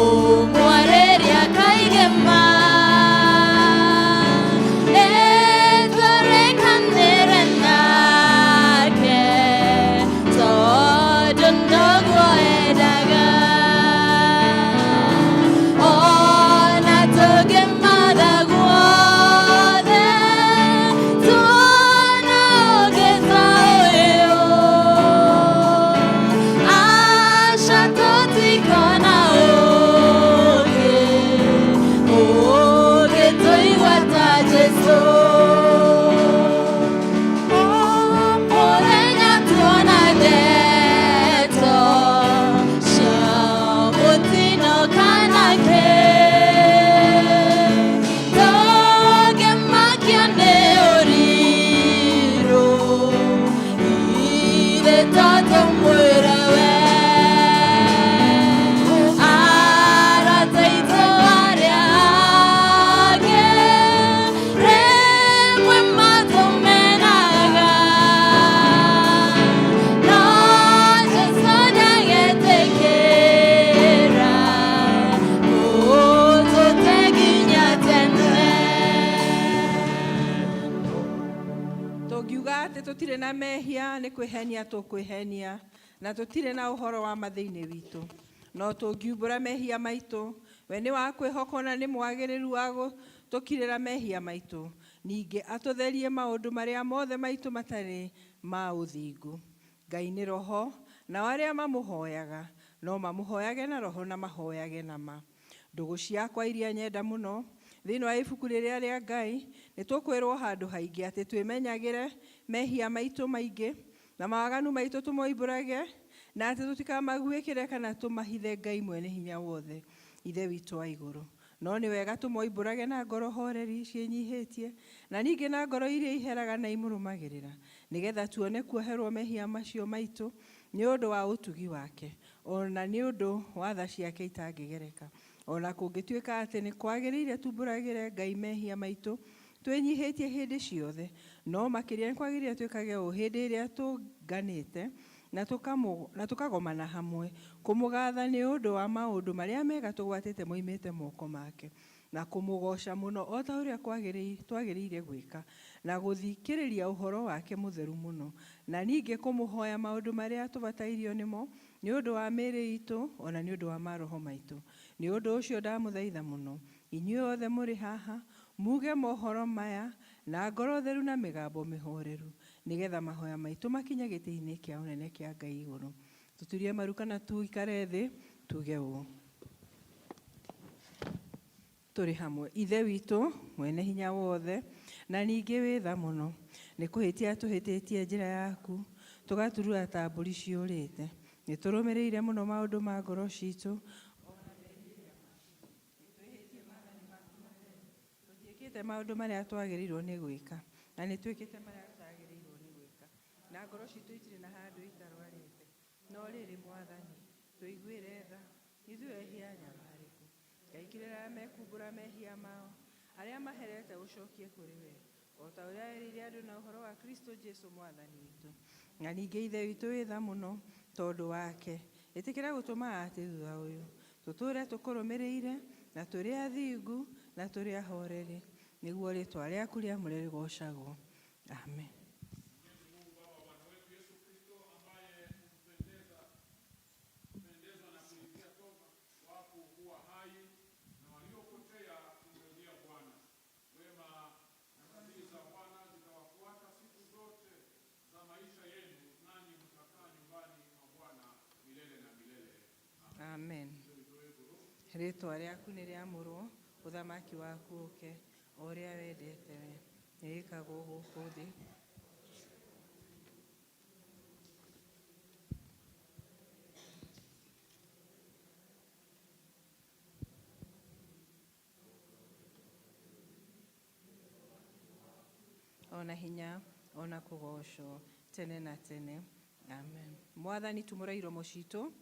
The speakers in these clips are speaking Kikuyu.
Kũmwarĩria kaige ma Nĩtũrĩkanĩre nake Tondũ noguo endaga Ona tũngĩmatha guothe Tuona ũngĩ ta ũyũ Aca tũtikona ũngĩ Ũngĩtũigua ta Jesũ Mũthenya tuona ndeto cia mũtino kana kĩ Tũngĩmakio nĩ ũrirũ Ithe tũmwĩre we Arata aitũ arĩa angĩ Rĩmwe matũmenaga No Jesũ nĩagetĩkĩra Gũtũte nginya tene. Tũngiuga atĩ tũtirĩ na mehia nĩ kwĩhenia tũkwĩhenia na tũtirĩ na ũhoro wa ma thĩinĩ witũ. No tũngiumbũra mehia maitũ, we nĩ wa kwĩhokwo na nĩ mwagĩrĩru wa gũtũkirĩra mehia maitũ, ningĩ atũtherie maũndũ marĩa mothe maitũ matarĩ ma ũthingu. Ngai nĩ roho, nao arĩa mamũhoyaga no mamũhoyage na roho na mahoyage na ma. Ndũgũ ciakwa iria nyenda mũno, thĩinĩ wa ibuku rĩrĩa rĩa Ngai, nĩ tũkwĩrwo handũ haingĩ atĩ twĩmenyagĩre mehia maitũ maingĩ, na mawaganu maitũ tũmoimbũrage, na atĩ tũtikamaguĩkĩre kana tũmahithe Ngai mwene hinya wothe, Ithe witũ wa igũrũ. No nĩ wega tũmoimbũrage na ngoro horeri ciĩnyihĩtie, na ningĩ na ngoro iria iheraga na imũrũmagĩrĩra, nĩgetha tuone kuoherwo mehia macio maitũ nĩ ũndũ wa ũtugi wake, o na nĩ ũndũ wa tha ciake itangĩgereka. O na kũngĩtuĩka atĩ nĩ kwagĩrĩire tumbũragĩre Ngai mehia maitũ twĩnyihĩtie hĩndĩ ciothe, no makĩria nĩ kwagĩrĩire twĩkage ũũ hĩndĩ ĩrĩa tũnganĩte na tũkagomana hamwe, kũmũgatha nĩ ũndũ wa maũndũ marĩa mega tũgwatĩte moimĩte moko make, na kũmũgooca mũno o ta ũrĩa twagĩrĩire gwĩka, na gũthikĩrĩria ũhoro wake mũtheru mũno, na ningĩ kũmũhoya maũndũ marĩa tũbatairio nĩmo nĩ ũndũ wa mĩĩrĩ itũ o na nĩ ũndũ wa maroho maitũ. Nĩ ũndũ ũcio ndamũthaitha mũno, inyuĩ othe mũrĩ haha, muge mohoro maya na ngoro theru na mĩgambo mĩhoreru, nĩgetha mahoya maitũ makinye gĩtĩ-inĩ kĩa ũnene kĩa Ngai igũrũ. Tũturie maru kana tuikare thĩ, tuge ũũ tũrĩ hamwe. Ithe witũ mwene hinya wothe na ningĩ wĩ tha mũno, nĩ kũhĩtia tũhĩtĩtie njĩra yaku, tũgaturura ta mbũri ciũrĩte. Nĩ tũrũmĩrĩire mũno maũndũ ma ngoro citũ, tũtiĩkĩte maũndũ marĩa twagĩrĩirwo nĩ gwĩka, na nĩ twĩkĩte marĩa tũtagĩrĩirwo nĩ gwĩka, na ngoro citũ itirĩ na handũ itarwarĩte. No rĩrĩ, Mwathani, tũiguĩre tha, ithuĩ ehia anyamarĩku. Ngaikĩrĩra arĩa mekumbũra mehia mao, arĩa maherete ũcokie kũrĩ we, o ta ũrĩa werĩire andũ na ũhoro wa Kristo Jesu Mwathani witũ. Na ningĩ Ithe witũ wĩ tha mũno tondũ wake, ĩtĩkĩra gũtũma atĩ thutha ũyũ tũtũũre tũkũrũmĩrĩire, na tũrĩ athingu na tũrĩ ahoreri, nĩguo rĩĩtwa rĩaku rĩamũre rĩgoocagwo. Amen. Mwenyezi Mungu Baba wa Bwana wetu Yesu Kristo ambaye hupendezwa na kuridhia toba, wafu huwa hai na waliopotea kumrejea Bwana. Wema na fadhili za Bwana zitawafuata siku zote za maisha yenu, nanyi mtakaa nyumbani mwa Bwana milele na milele. Amen. Rĩĩtwa rĩaku nĩ rĩamũrwo, ũthamaki waku ũke, o ũrĩa wendete we, nĩ wĩkagwo gũkũ thĩ. Ona hinya, ona kũgoocwo tene na tene. Amen. Mwathani tumũra iromo citũ.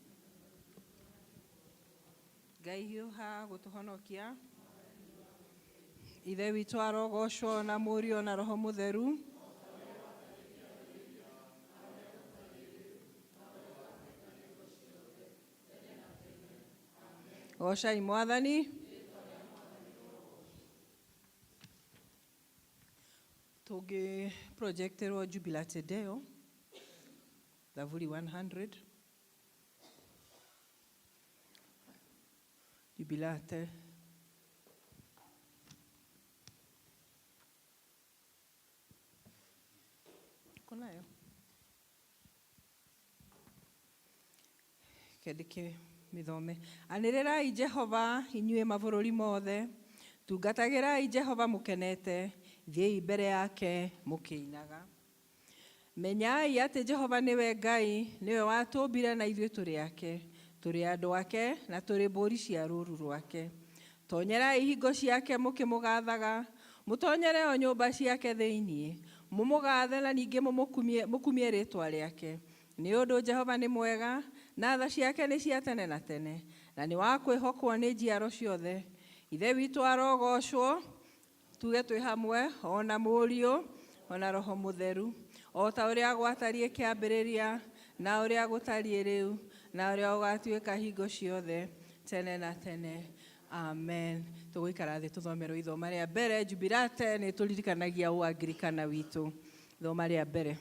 Ngai hiũha gũtũhonokia. Ithe witũ arogocwo na Mũriũ na Roho Mũtheru. Gocai Mwathani. Tũngĩ projecterwo Jubilate Deo, Thaburi 100. Jubilate. Kunayo. Kendike mithome. Anĩrĩrai Jehova inyuĩ mabũrũri mothe, tungatagĩrai Jehova mũkenete, thiĩi mbere yake mũkĩinaga. Menyai atĩ Jehova nĩwe Ngai, nĩwe watũmbire na ithuĩ tũrĩ ake, tũrĩ andũ ake na tũrĩ mbũri cia rũũru rwake. Tonyerai ihingo ciake mũkĩmũgathaga, mũtonyere o nyũmba ciake thĩinĩ, mũmũgathe na ningĩ mũkumie rĩĩtwa rĩake. Nĩ ũndũ Jehova nĩ mwega, na tha ciake nĩ cia tene na tene, na nĩ wa kwĩhokwo nĩ njiaro ciothe. Ithe witũ arogocwo, tuge twĩ hamwe, ona Mũriũ, ona Roho Mũtheru, o ta ũrĩa gwatariĩ kĩambĩrĩria, na ũrĩa gũtariĩ rĩu, na ũrĩa ũgatuĩka hingo ciothe, tene na tene. Amen. Tũgũikara thĩ tũthomerwo ithoma rĩa mbere. Jubilate nĩ tũririkanagia ũangirikana witũ. Ithoma rĩa mbere.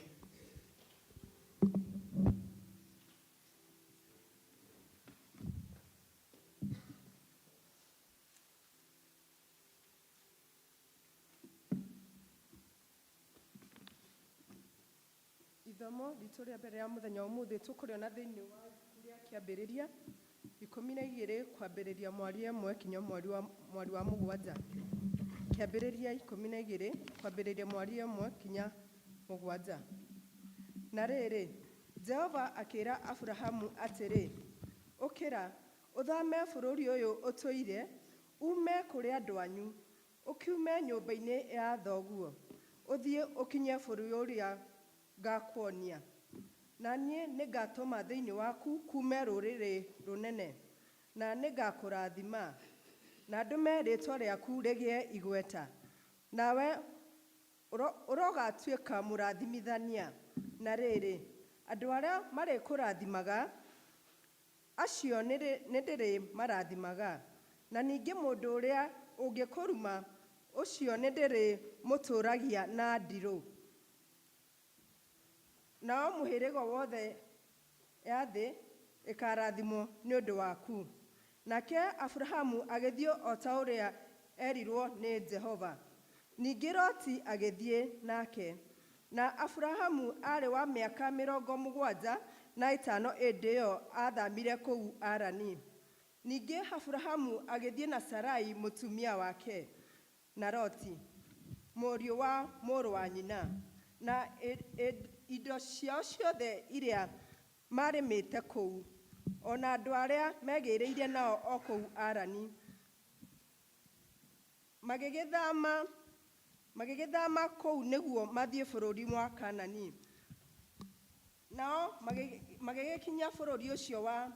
Ithomo ritũ rĩa mbere ya mũthenya wa ũmũthĩ tũkũrĩona thĩinĩ wa ibuku rĩa Kĩambĩrĩria 12 kwambĩrĩria mweri 1 kinya mweri wa 7. Kĩambĩrĩria 12 kwambĩrĩria mweri 1 kinya 7. Na rĩrĩ, Jehova akĩra Aburahamu atĩrĩ, ũkĩra, ũthame bũrũri ũyũ ũtũire, ume kũrĩ andũ anyu, ũkiume nyũmba-inĩ ya thoguo, ũthiĩ ũkinye bũrũri ũrĩa ngakuonia. Na niĩ nĩngatũma thĩinĩ waku kuume rũrĩrĩ rũnene, na nĩngakũrathima, na ndũme rĩĩtwa rĩaku rĩgĩe igweta, nawe ũrogatuĩka mũrathimithania. Na rĩrĩ, andũ arĩa marĩkũrathimaga, acio nĩndĩrĩmarathimaga, na ningĩ mũndũ ũrĩa ũngĩkũruma, ũcio nĩndĩrĩmũtũũragia na ndirũ. Nao mũhĩrĩga wothe ya thĩ ĩkarathimwo nĩ ũndũ waku. Nake Aburahamu agĩthiĩ o ta ũrĩa erirwo nĩ Jehova. Ningĩ Loti agĩthiĩ nake. Na Aburahamu aarĩ wa mĩaka 75 hĩndĩ ĩyo aathamire kũu Harani. Ningĩ Aburahamu agĩthiĩ na Sarai mũtumia wake, na Loti, mũriũ wa mũrũ wa nyina, na indo ciao ciothe iria marĩmĩte kũu, ona andũ arĩa megĩrĩire nao o kũu Harani. Magĩgĩthama kũu nĩguo mathiĩ bũrũri wa Kaanani. Nao magĩgĩkinya bũrũri ũcio wa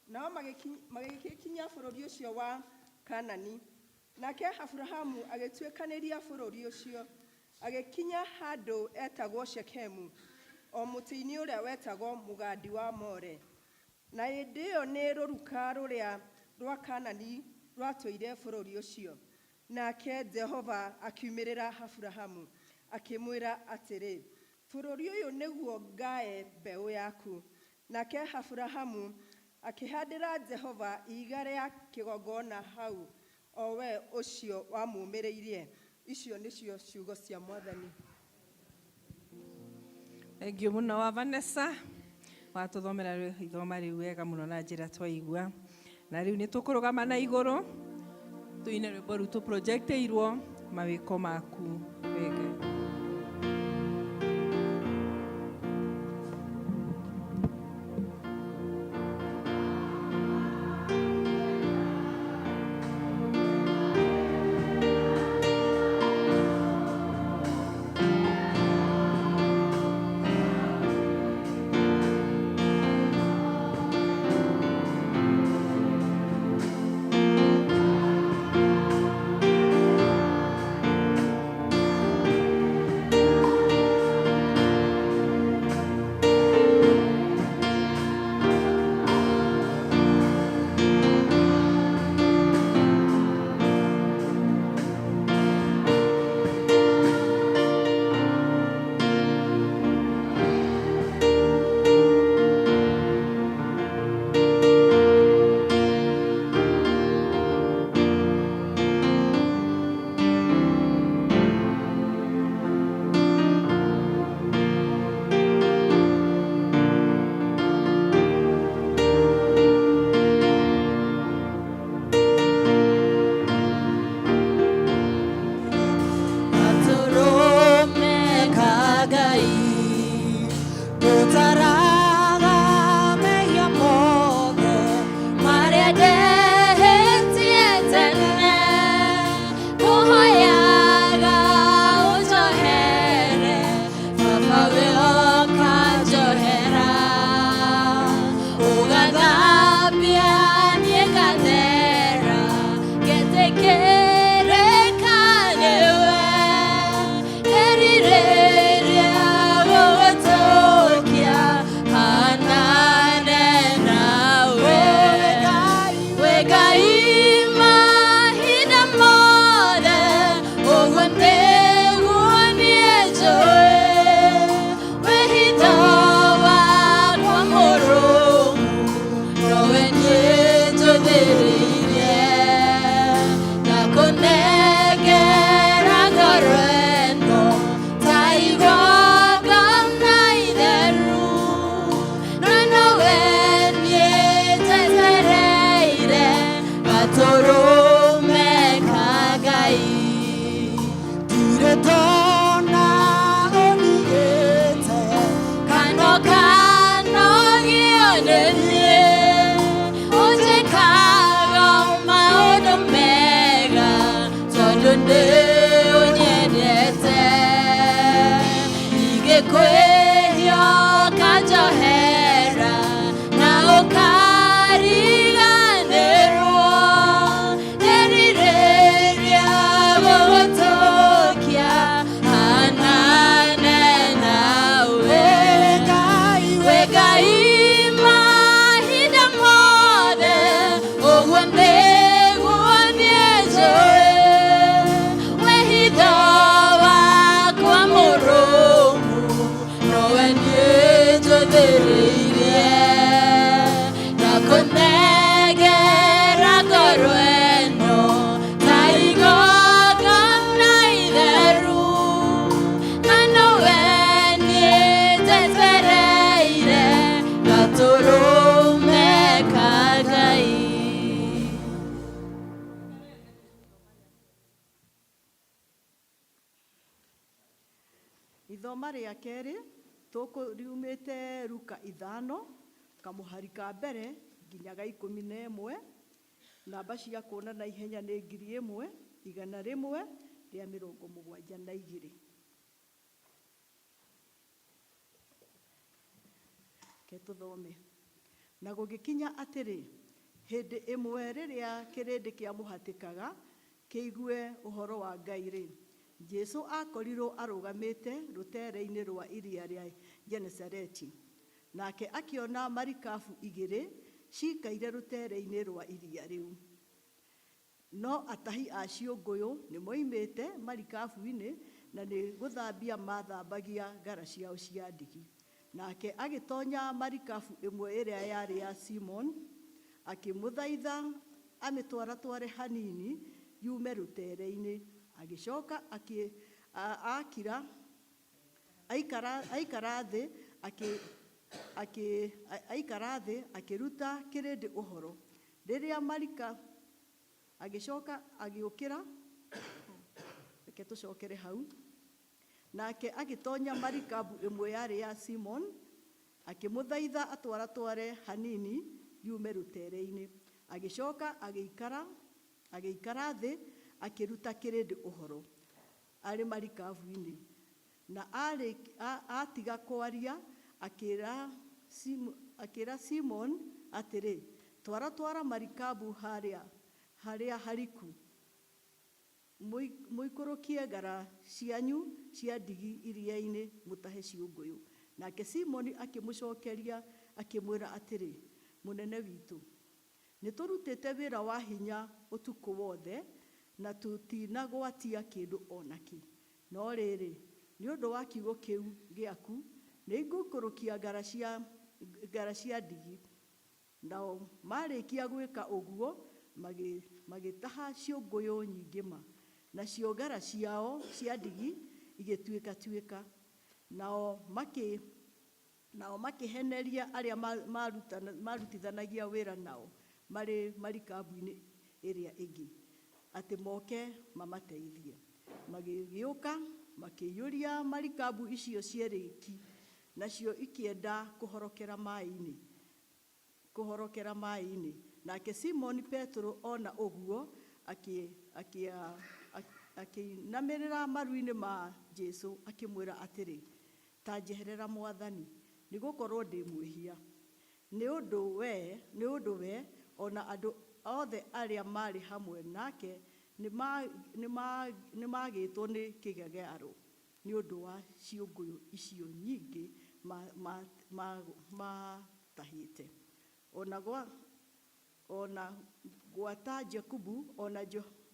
nao magĩgĩkinya bũrũri ũcio wa Kaanani. Nake Aburahamu agĩtuĩkanĩria bũrũri ũcio, agĩkinya handũ etagwo Shekemu, o mũtĩ-inĩ ũrĩa wetagwo mũgandi wa More. Na hĩndĩ ĩyo nĩ rũruka rũrĩa rwa Kaanani rwatũire bũrũri ũcio. Nake Jehova akiumĩrĩra Aburahamu, akĩmwĩra atĩrĩ, bũrũri ũyũ nĩguo ngae mbeũ yaku. Nake Aburahamu akĩhandĩra Jehova ihiga rĩa kĩgongona hau, o we ũcio wamumĩrĩirie. Icio nĩcio ciugo cia Mwathani. Thengiũ mũno wa Vanessa, watũthomera ithoma rĩu wega mũno na njĩra twaigua. Na rĩu nĩ tũkũrũgama na igũrũ tũine rwĩmbo rũtũ projecteirwo mawĩko maku wega. Ngai mahinda mothe ũguo nĩguo niĩ njũĩ wĩhitho wakwa mũrũmu nowe niĩ njũthĩrĩirie ndakũnengera ngoro ĩno ta igongona itheru no nowe niĩ njetereire gatũrũme ka Ngai. Ndirĩ ndona ũnigĩte Kano kano gĩo nĩ niĩ ũnjĩkaga maũndũ mega tondũ nĩ ũnyendete ingĩkwĩhia ũkanjohera na ũkariganĩrwo ndĩrirĩria gũgũtũkia hanane nawe. Ngai. We Ngai mahinda mothe ũguo nĩguo niĩ njũĩ wĩhitho wakwa mũrũmu nowe niĩ njũthĩrĩirie ndakũnengera ngoro ĩno ta igongona itheru na nowe niĩ njetereire gatũrũme ka Ngai. Ithoma rĩa kerĩ riumĩte Luka 5 kamũhari ka mbere nginya ga 11. Namba cia kuona na ihenya nĩ 1172. Ke tũthome. Na gũgĩkinya atĩrĩ, hĩndĩ ĩmwe rĩrĩa kĩrĩndĩ kĩamũhatĩkaga kĩigue ũhoro wa Ngai-rĩ, Jesũ akorirwo arũgamĩte rũteere-inĩ rwa iria rĩa Genesareti. Nake akĩona marikabu igĩrĩ ciikaire rũteere-inĩ rwa iria rĩu. No atahi a ciũngũyũ nĩmoimĩte marikabu-inĩ na nĩ gũthambia maathambagia ngara ciao cia ndigi. Nake agĩtonya marikabu ĩmwe ĩrĩa yarĩ ya Simoni, akĩmũthaitha amĩtwaratware hanini yume rũteere-inĩ. Agĩcoka akira aikara thĩ akĩruta kĩrĩndĩ ũhoro. Rĩrĩa marika agĩcoka agĩũkĩra, reke tũcokere hau. Nake agĩtonya marikabu ĩmwe yarĩ ya Simon, akĩmũthaitha atwaratware hanini yume rũteere-inĩ. Agĩcoka agĩikara thĩ akĩruta kĩrĩndĩ ũhoro arĩ marikabu-inĩ. Na atiga kwaria akĩra Simon atĩrĩ, twaratwara marikabu harĩa hariku, mũikũrũkie ngara cianyu cia ndigi iria-inĩ mũtahe ciũngũyũ. Nake Simoni akĩmũcokeria akĩmwĩra atĩrĩ, mũnene witũ, nĩtũrutĩte wĩra wa hinya ũtukũ wothe na tũtinagwatia kĩndũ o nakĩ. No rĩrĩ, nĩ ũndũ wa kiugo kĩu gĩaku, nĩngũikũrũkia ngara cia ndigi. Nao marĩkia gwĩka ũguo, magĩtaha ciũngũyũ nyingĩ ma, nacio ngara ciao cia ndigi igĩtuĩkatuĩka. Nao makĩheneria arĩa marutithanagia wĩra nao marĩ marikabu-inĩ ĩrĩa ĩngĩ, atĩ moke mamateithie. Magĩgĩũka makĩiyũria marikabu icio cierĩ ki, nacio ikĩenda kũhorokera maĩ-inĩ. Nake Simoni Petero ona ũguo akĩinamĩrĩra maru-inĩ ma Jesũ akĩmwĩra atĩrĩ, ta njeherera Mwathani, nĩgũkorwo ndĩ mwĩhia. Nĩ ũndũ we ona andũ othe arĩa maarĩ hamwe nake nĩmagĩtwo nĩ kĩgegearo nĩ ũndũ wa ciũngũyũ icio nyingĩ maatahĩte. O na gwata Jakubu o na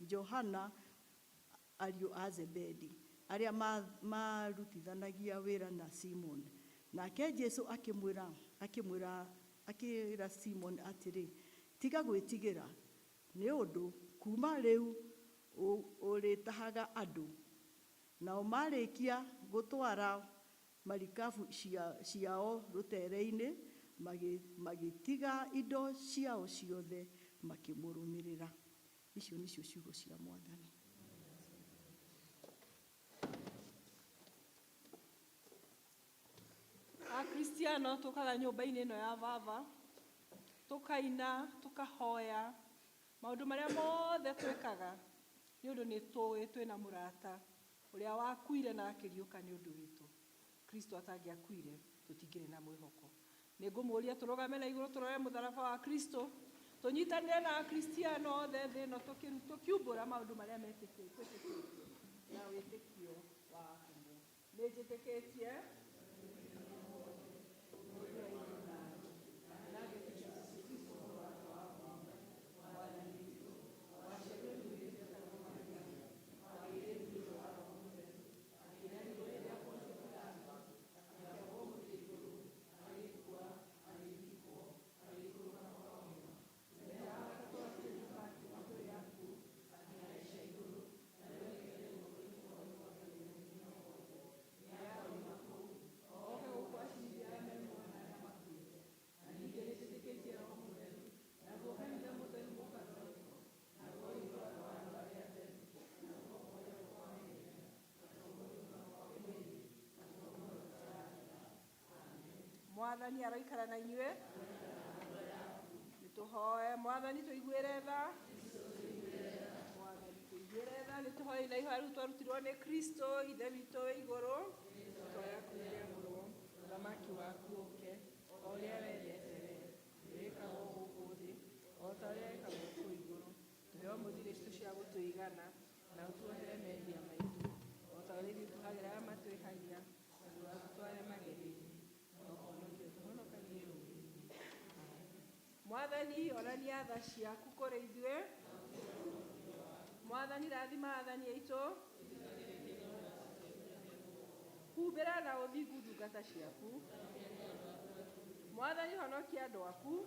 Johana ariũ a Zebedi, arĩa maarutithanagia wĩra na Simon. Nake Jesu akĩmwĩra akĩmwĩra akĩra Simon atĩrĩ, tiga gwĩtigĩra, nĩ ũndũ kuuma rĩu ũrĩtahaga andũ. Nao marĩkia gũtwara marikabu ciao rũtere-inĩ, magĩtiga indo ciao ciothe makĩmũrũmĩrĩra. Icio nĩcio ciugo cia Mwathani. Akristiano tukaga nyũmba-inĩ ĩno ya baba, tukaina, tukahoya, maũndũ marĩa mothe twĩkaga nĩ ũndũ nĩ tũĩ twĩna mũrata ũrĩa wakuire na akĩriũka nĩ ũndũ witũ. Kristo atangĩakuire tũtingĩrĩ na mwĩhoko. Nĩ ngũmũria tũrũgame na igũrũ tũrore mũtharaba wa Kristo, tũnyitanĩre na Akristiano othe thĩ ĩno tũkiumbũra maũndũ marĩa metĩkĩtie na wĩtĩkio wa atũmwo. Nĩ njĩtĩkĩtie Mwathani aroikara na inyuĩ. Nĩtũhoe Mwathani tũiguĩre tha. Mwathani tũiguĩre tha. Nĩtũhoe na ihoya rĩu twarutirwo nĩ Kristo Ithe witũ wĩ igũrũ. Rĩĩtwa rĩaku nĩrĩamũrwo, ũthamaki waku ũke, o ũrĩa wendete we wĩkagwo gũkũ thĩ o ta ũrĩa wĩkagwo kũu igũrũ. Tũhe ũmũthĩ irio citũ cia gũtũigana, na ũtuohere mehia maitũ o ta ũrĩa ithuĩ tuohagĩra arĩa matwĩhagia, na ndũgatũtware magerio-inĩ, no ũhonokie ũtũhonokagie ũũru-inĩ. Mwathani onania tha ciaku kũrĩ ithuĩ. Mwathani rathima athani aitũ. Humbĩra na ũthingu ndungata ciaku. Mwathani honokia andũ aku.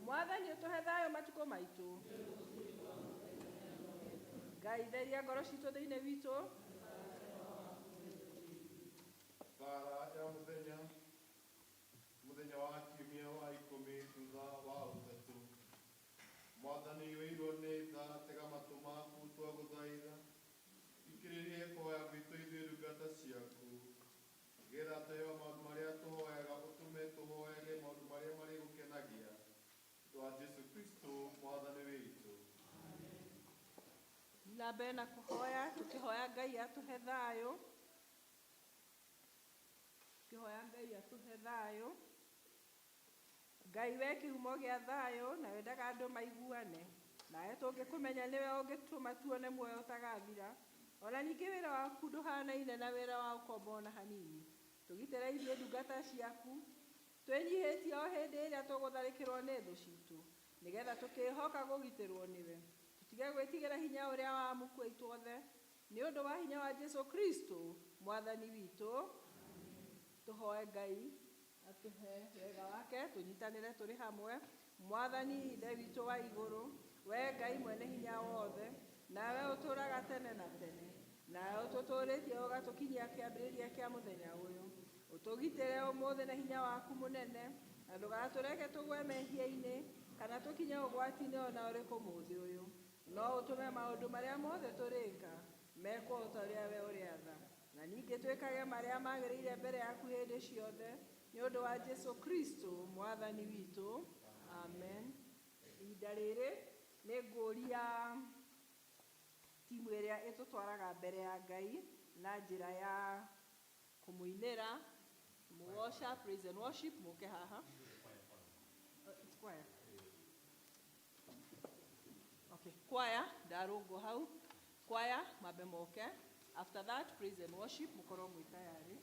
Mwathani ũtũhe thayũ matukũ maitũ. Ngai theria ngoro citũ thĩinĩ witũ. Thara ya mũthenya, mũthenya wa kiumia wa ikũmi thutha wa ũtatũ. Mwathani wĩirwo nĩ tha, tega matũ maku twagũthaitha, thikĩrĩrie kũhoya gwitũ ithuĩ ndungata ciaku, nĩgetha tũheo maũndũ marĩa tũhoyaga, ũtũme tũhoyage maũndũ marĩa marĩgũkenagia, nĩ ũndũ wa Jesũ Kristo Mwathani witũ. Na mbere na kũhoya, tũkĩhoya Ngai atũhe thayũ. Tũkĩhoya Ngai atũhe thayũ. Ngai we kĩhumo gĩa thayũ na wendaga andũ maiguane. Nawe tũngĩkũmenya nĩwe ũngĩtũma tuone muoyo ũtagathira. Ona ningĩ wĩra waku ndũhanaine na wĩra wa ũkombo ona hanini. Tũgitĩre ithuĩ ndungata ciaku, twĩnyihĩtie o hĩndĩ ĩrĩa tũgũtharĩkĩrwo nĩ thũ citũ, nĩgetha tũkĩhoka kũgitĩrwo nĩwe. Tũtige gwĩtigĩra hinya ũrĩa wa amuku aitũ othe, nĩ ũndũ wa hinya wa Jesũ Kristo Mwathani witũ. Tũhoe Ngai atũhe wega wake, tũnyitanĩre tũrĩ hamwe. Mwathani Ithe witũ wa igũrũ, we Ngai mwene hinya wothe, nawe ũtũũraga tene na tene, nawe ũtũtũũrĩtie ũgatũkinyia kĩambĩrĩria kĩa mũthenya ũyũ. Ũtũgitĩre ũmũthĩ na hinya waku mũnene, na ndũgatũreke tũgwe mehia-inĩ kana tũkinye ũgwati-inĩ ona ũrĩkũ mũthĩ ũyũ. No ũtũme maũndũ marĩa mothe tũrĩka mekwo o ta ũrĩa we ũrĩatha, na ningĩ twĩkage marĩa magĩrĩire mbere yaku hĩndĩ ciothe, nĩ ũndũ wa Jesũ Kristo Mwathani witũ. Amen. Ihinda rĩrĩ nĩ ngũria timu ĩrĩa ĩtũtwaraga mbere ya Ngai na njĩra ya kũmũinĩra, kũmũgoca, praise and worship, mũke haha. It's choir. Okay, choir, ndarũngwo hau. Choir, mambe moke. After that, praise and worship, mũkorwo mwĩ tayari.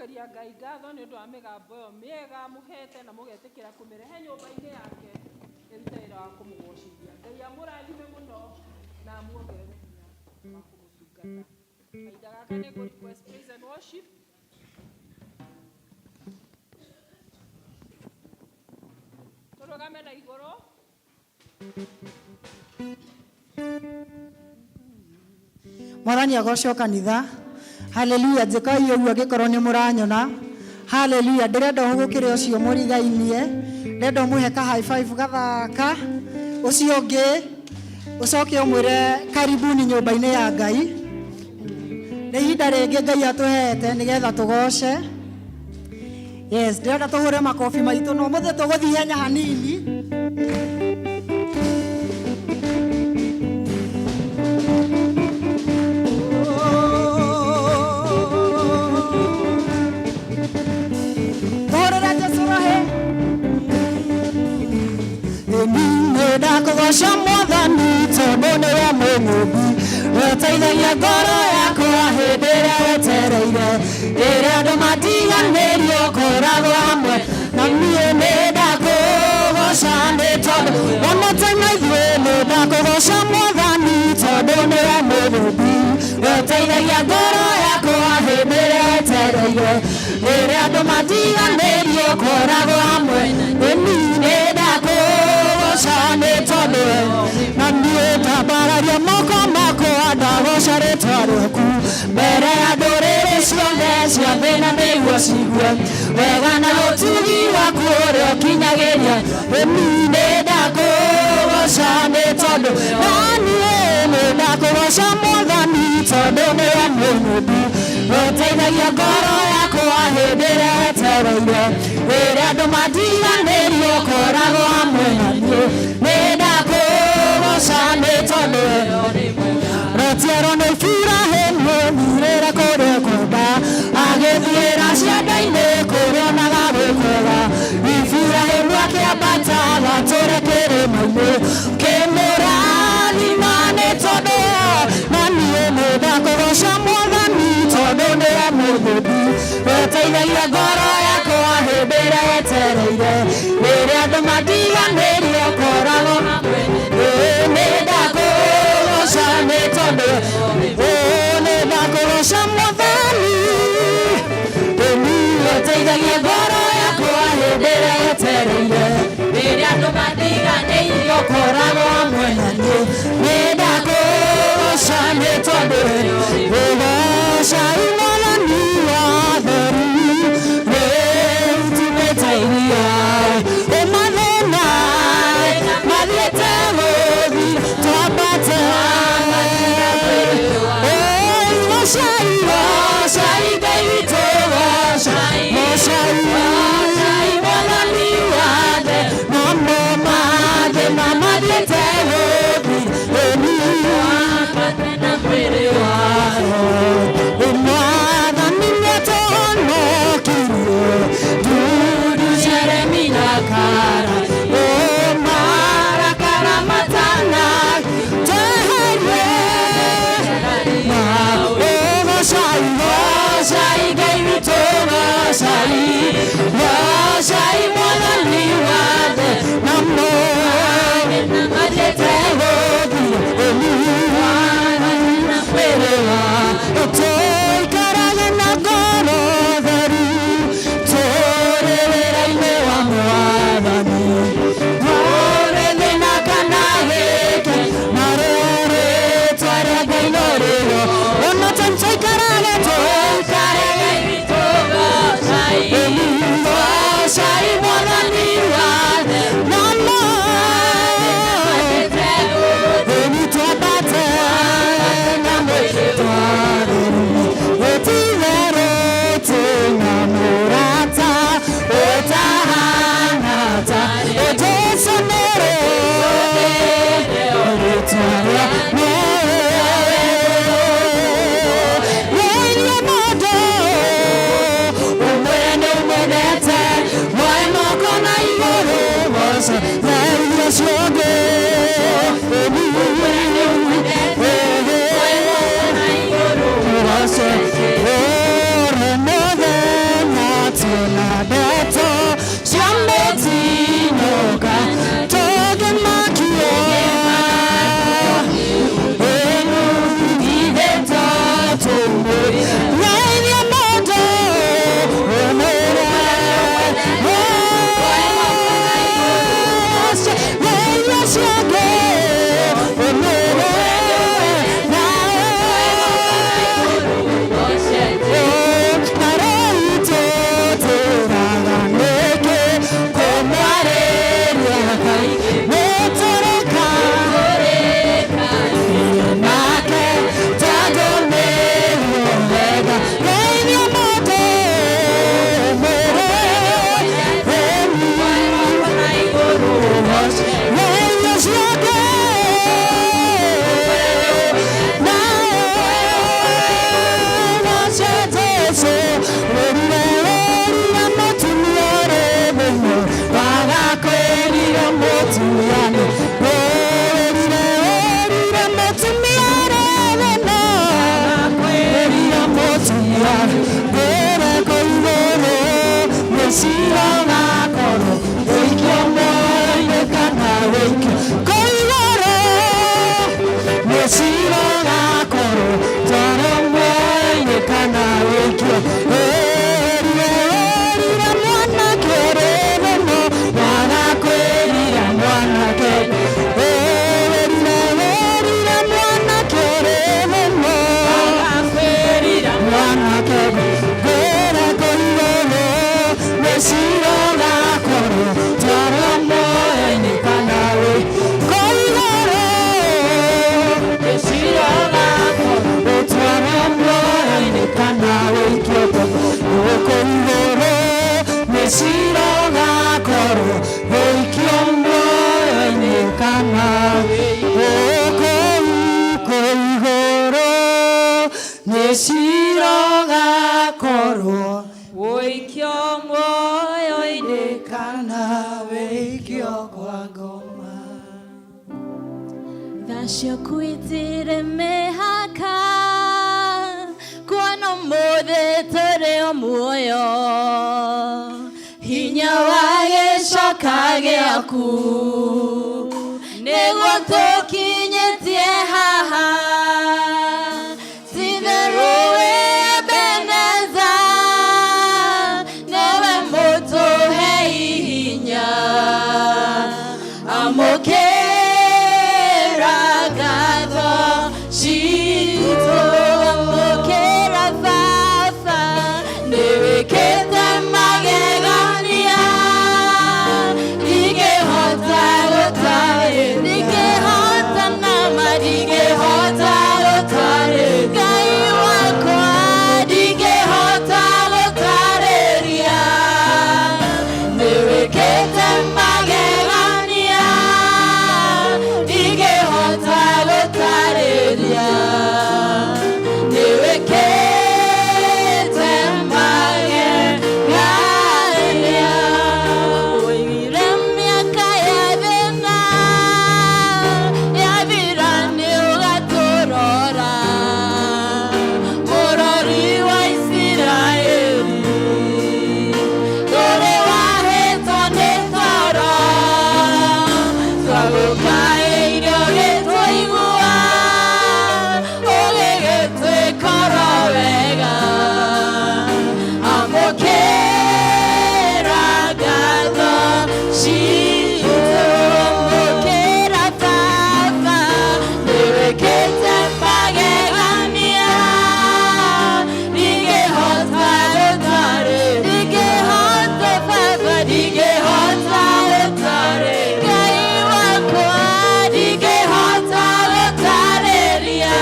Nĩngũcokeria Ngai ngatho nĩ ũndũ wa mĩgambo ĩyo mĩega mũhete na mũgetĩkĩra kũmĩrehe nyũmba-inĩ yake ĩrute wĩra wa kũmũgocithia. Ngai amũrathime mũno na amuongerere hinya wa kũmũtungata. Kahinda gaka nĩ ngũ request praise and worship. Tũrũgame na igũrũ. Mwathani agocwo kanitha. Haleluya. Njĩkai ũguo angĩkorwo nĩ mũranyona. Haleluya. Ndĩrenda ũhũgũkĩre ũcio mũrigainie, ndĩrenda ũmũhe ka high five gathaka, ũcio ũngĩ ũcoke ũmwĩre karibuni nyũmba-inĩ ya Ngai. Nĩ ihinda rĩngĩ Ngai atũhete nĩgetha tũgoce. Yes, ndĩrenda tũhũre makobi maitũ, no ũmũthĩ tũgũthiĩ ihenya hanini. Tũhũrĩre Jesũ rũhĩ. Nĩndakũgoca Mwathani tondũ nĩwe mũnyũmbi, ũteithagia ngoro yakwa hĩndĩ ĩrĩa wetereire, rĩrĩa andũ matiganĩrio ũkoragwo hamwe na niĩ. Nĩndakũgoca nĩ tondũ one more time na ithuĩ. Nĩndakũgoca Mwathani tondũ nĩwe mũnyũmbi, ũteithagia ngoro yakwa hĩndĩ ĩrĩa wetereire, rĩrĩa andũ matiganĩrio ũkoragwo hamwe na niĩ. Nĩndakũgoca nĩ tondũ na niĩ ndambararia moko makwa, ndagoca rĩtwa rĩaku mbere ya ndũrĩrĩ ciothe cia thĩ, na nĩguo cigue wega na ũtugi waku ũrĩa ũkinyagĩria. Ĩni nĩndakũgoca nĩ tondũ na niĩ nĩndakũgoca Mwathani tondũ nĩwe mũnyũmbi, ũteithagia ngoro yakwa hĩndĩ ĩrĩa wetereire, rĩrĩa andũ matiganĩrio ũkoragwo hamwe na niĩ. Nĩndakũgoca nĩ tondũ rũciaro nĩ Iburahĩmu thirĩre kũrĩa kwenda, agĩthiĩra cianda-inĩ kũrĩa onaga gwĩ kwega. Iburahĩmu akĩambata gatũre kĩrĩma-inĩ, kĩmũrathima nĩ tondũ na niĩ nĩndakũgoca Mwathani tondũ nĩwe mũthũmbi, ũteithagia ngoro yakwa hĩndĩ ĩrĩa wetereire, rĩrĩa andũ matiganĩrio ũkoragwo hamwe. Nĩndakũgoca nĩ tondũ nĩndakũgoca Mwathani, ũteithagia ngoro yakwa hĩndĩ ĩrĩa yetereire, rĩrĩa andũ matiganĩirio ũkoragwo hamwe na niĩ. Nĩndakũgoca nĩ tondũ ũgocai Mwathani wa theru, rĩu tumĩte iria ũmathĩna mathiĩte gũthiĩ twambate. Gocai, gocai Ngai witũ, gocai, gocai, gocai Mwathani wa thĩ, namo mathĩna mathiĩte gũthiĩ twambate na mwĩrĩ Mwathani nĩatũhonokirie ndundu cia aremi na kara marakara matana tweherie. Gocai, gocai Ngai witũ, gocai, gocai Mwathani wa thĩ, namo mathiĩte gũthiĩ na mwĩrĩ tũikarage na ngoro theru tũrĩ wĩra-inĩ wa Mwathani, tũrĩ thĩna kana gĩke narĩo rĩtwa rĩa Ngai no rĩo. Ona tũikarage, tũikarage gocai, gocai Mwathani wa thĩ, namo mathiĩte gũthiĩ twambate na mwĩrĩ gũtirĩ tĩna mũrata ũtahana ta Jesũ nĩrĩ rĩtwa rĩa Wĩirie mũndũ ũmwĩre nĩ ũmwendete, woe moko na igũrũ goce tharia ũcio ũngĩ. Ũmwĩre nĩ ũmwendete, woe moko na igũrũ goce ũrĩ mũthenya. Thacio kwitire mĩhaka kuona ũmũthĩ tũrĩ o muoyo hinya wa gĩcoka gĩaku nĩguo tũkinyĩtie haha titherũ wĩ Ebeneza nĩwe mũtũhei hinya amũkĩra ngatho citũ amũkĩra baba nĩwĩkĩte magegania ndingĩhota gũtarĩria ndingĩhota nama ndingĩhota gũtarĩria Ngai wakwa ndingĩhota gũtarĩria nĩwĩkĩte magegania ndingĩhota gũtarĩria nĩwĩkĩte magegania ũigire mĩaka ya thĩna yathira nĩũgatũrora mũrori wa Isiraeli tũrĩ wahĩtwo nĩ toro twagũkaĩire ũgĩtũigua ũgĩgĩtwĩkora wega amũkĩra ngatho citũ amũkĩra baba nĩwĩkĩte magegania ndingĩhota gũtarĩria ndingĩhota baba ndingĩhota gũtarĩria Ngai wakwa ndingĩhota gũtarĩria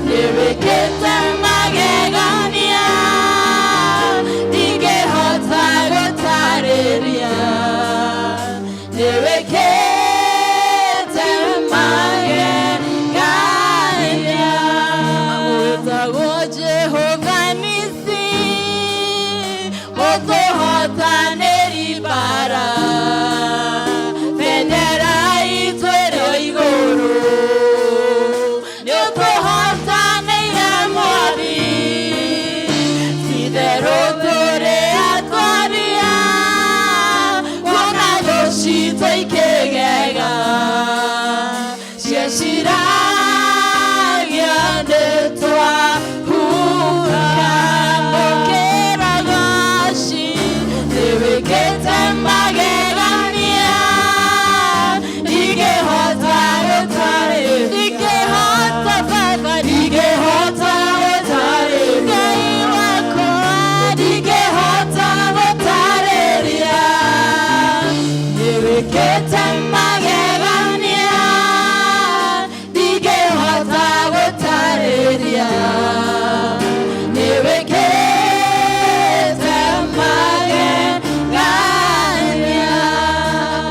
nĩwĩkĩte magegania ndingĩhota gũtarĩria nĩwĩkĩte magegania wĩtagwo Jehova Nisi mũtũhotanĩri mbara bendera itũ ĩrĩ o igũrũ nĩũtũhotanĩire mwathi titherũ tũrĩ atwaria kuona thũ citũ ikĩgega cieciragia nĩtwahuka amũkĩra goci nĩwĩkĩte magegania Nĩwĩkĩte magegania ndingĩhota gũtarĩria. Nĩwĩkĩte magegania.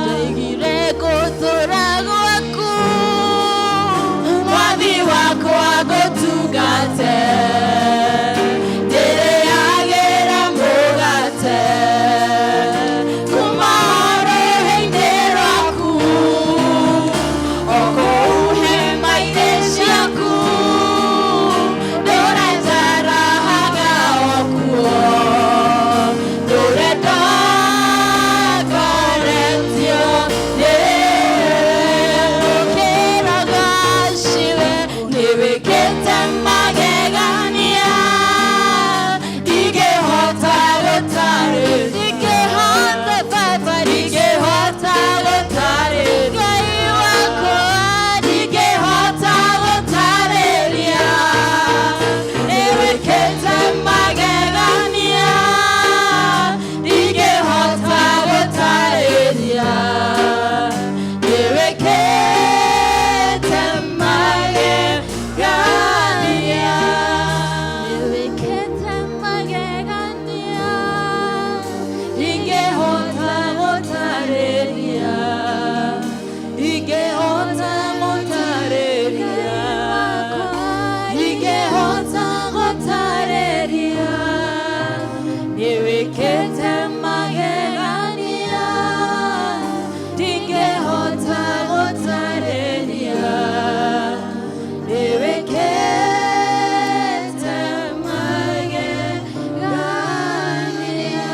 Ndaigire gũtũra gwaku mwathi wakwa ngũtungate. Ndĩrĩagĩra mũgate kuma rũhĩ-inĩ rwaku o kũu hema-inĩ ciaku ndũre njarahaga o kuo ndũre ndongoretio nĩũkĩraga ciwe nĩwĩkĩte magegania ndingĩhota gũtarĩria ndingĩhota baba ndingĩhota gũtarĩria Ngai wakwa ndingĩhota gũtarĩria nĩwĩkĩte magegania ndingĩhota gũtarĩria nĩwĩkĩte magegania nĩwĩkĩte magegania ndingĩhota gũtarĩria ndingĩhota gũtarĩria ndingĩhota gũtarĩria nĩwĩkĩte magegania ndingĩhota gũtarĩria nĩwĩkĩte magegania.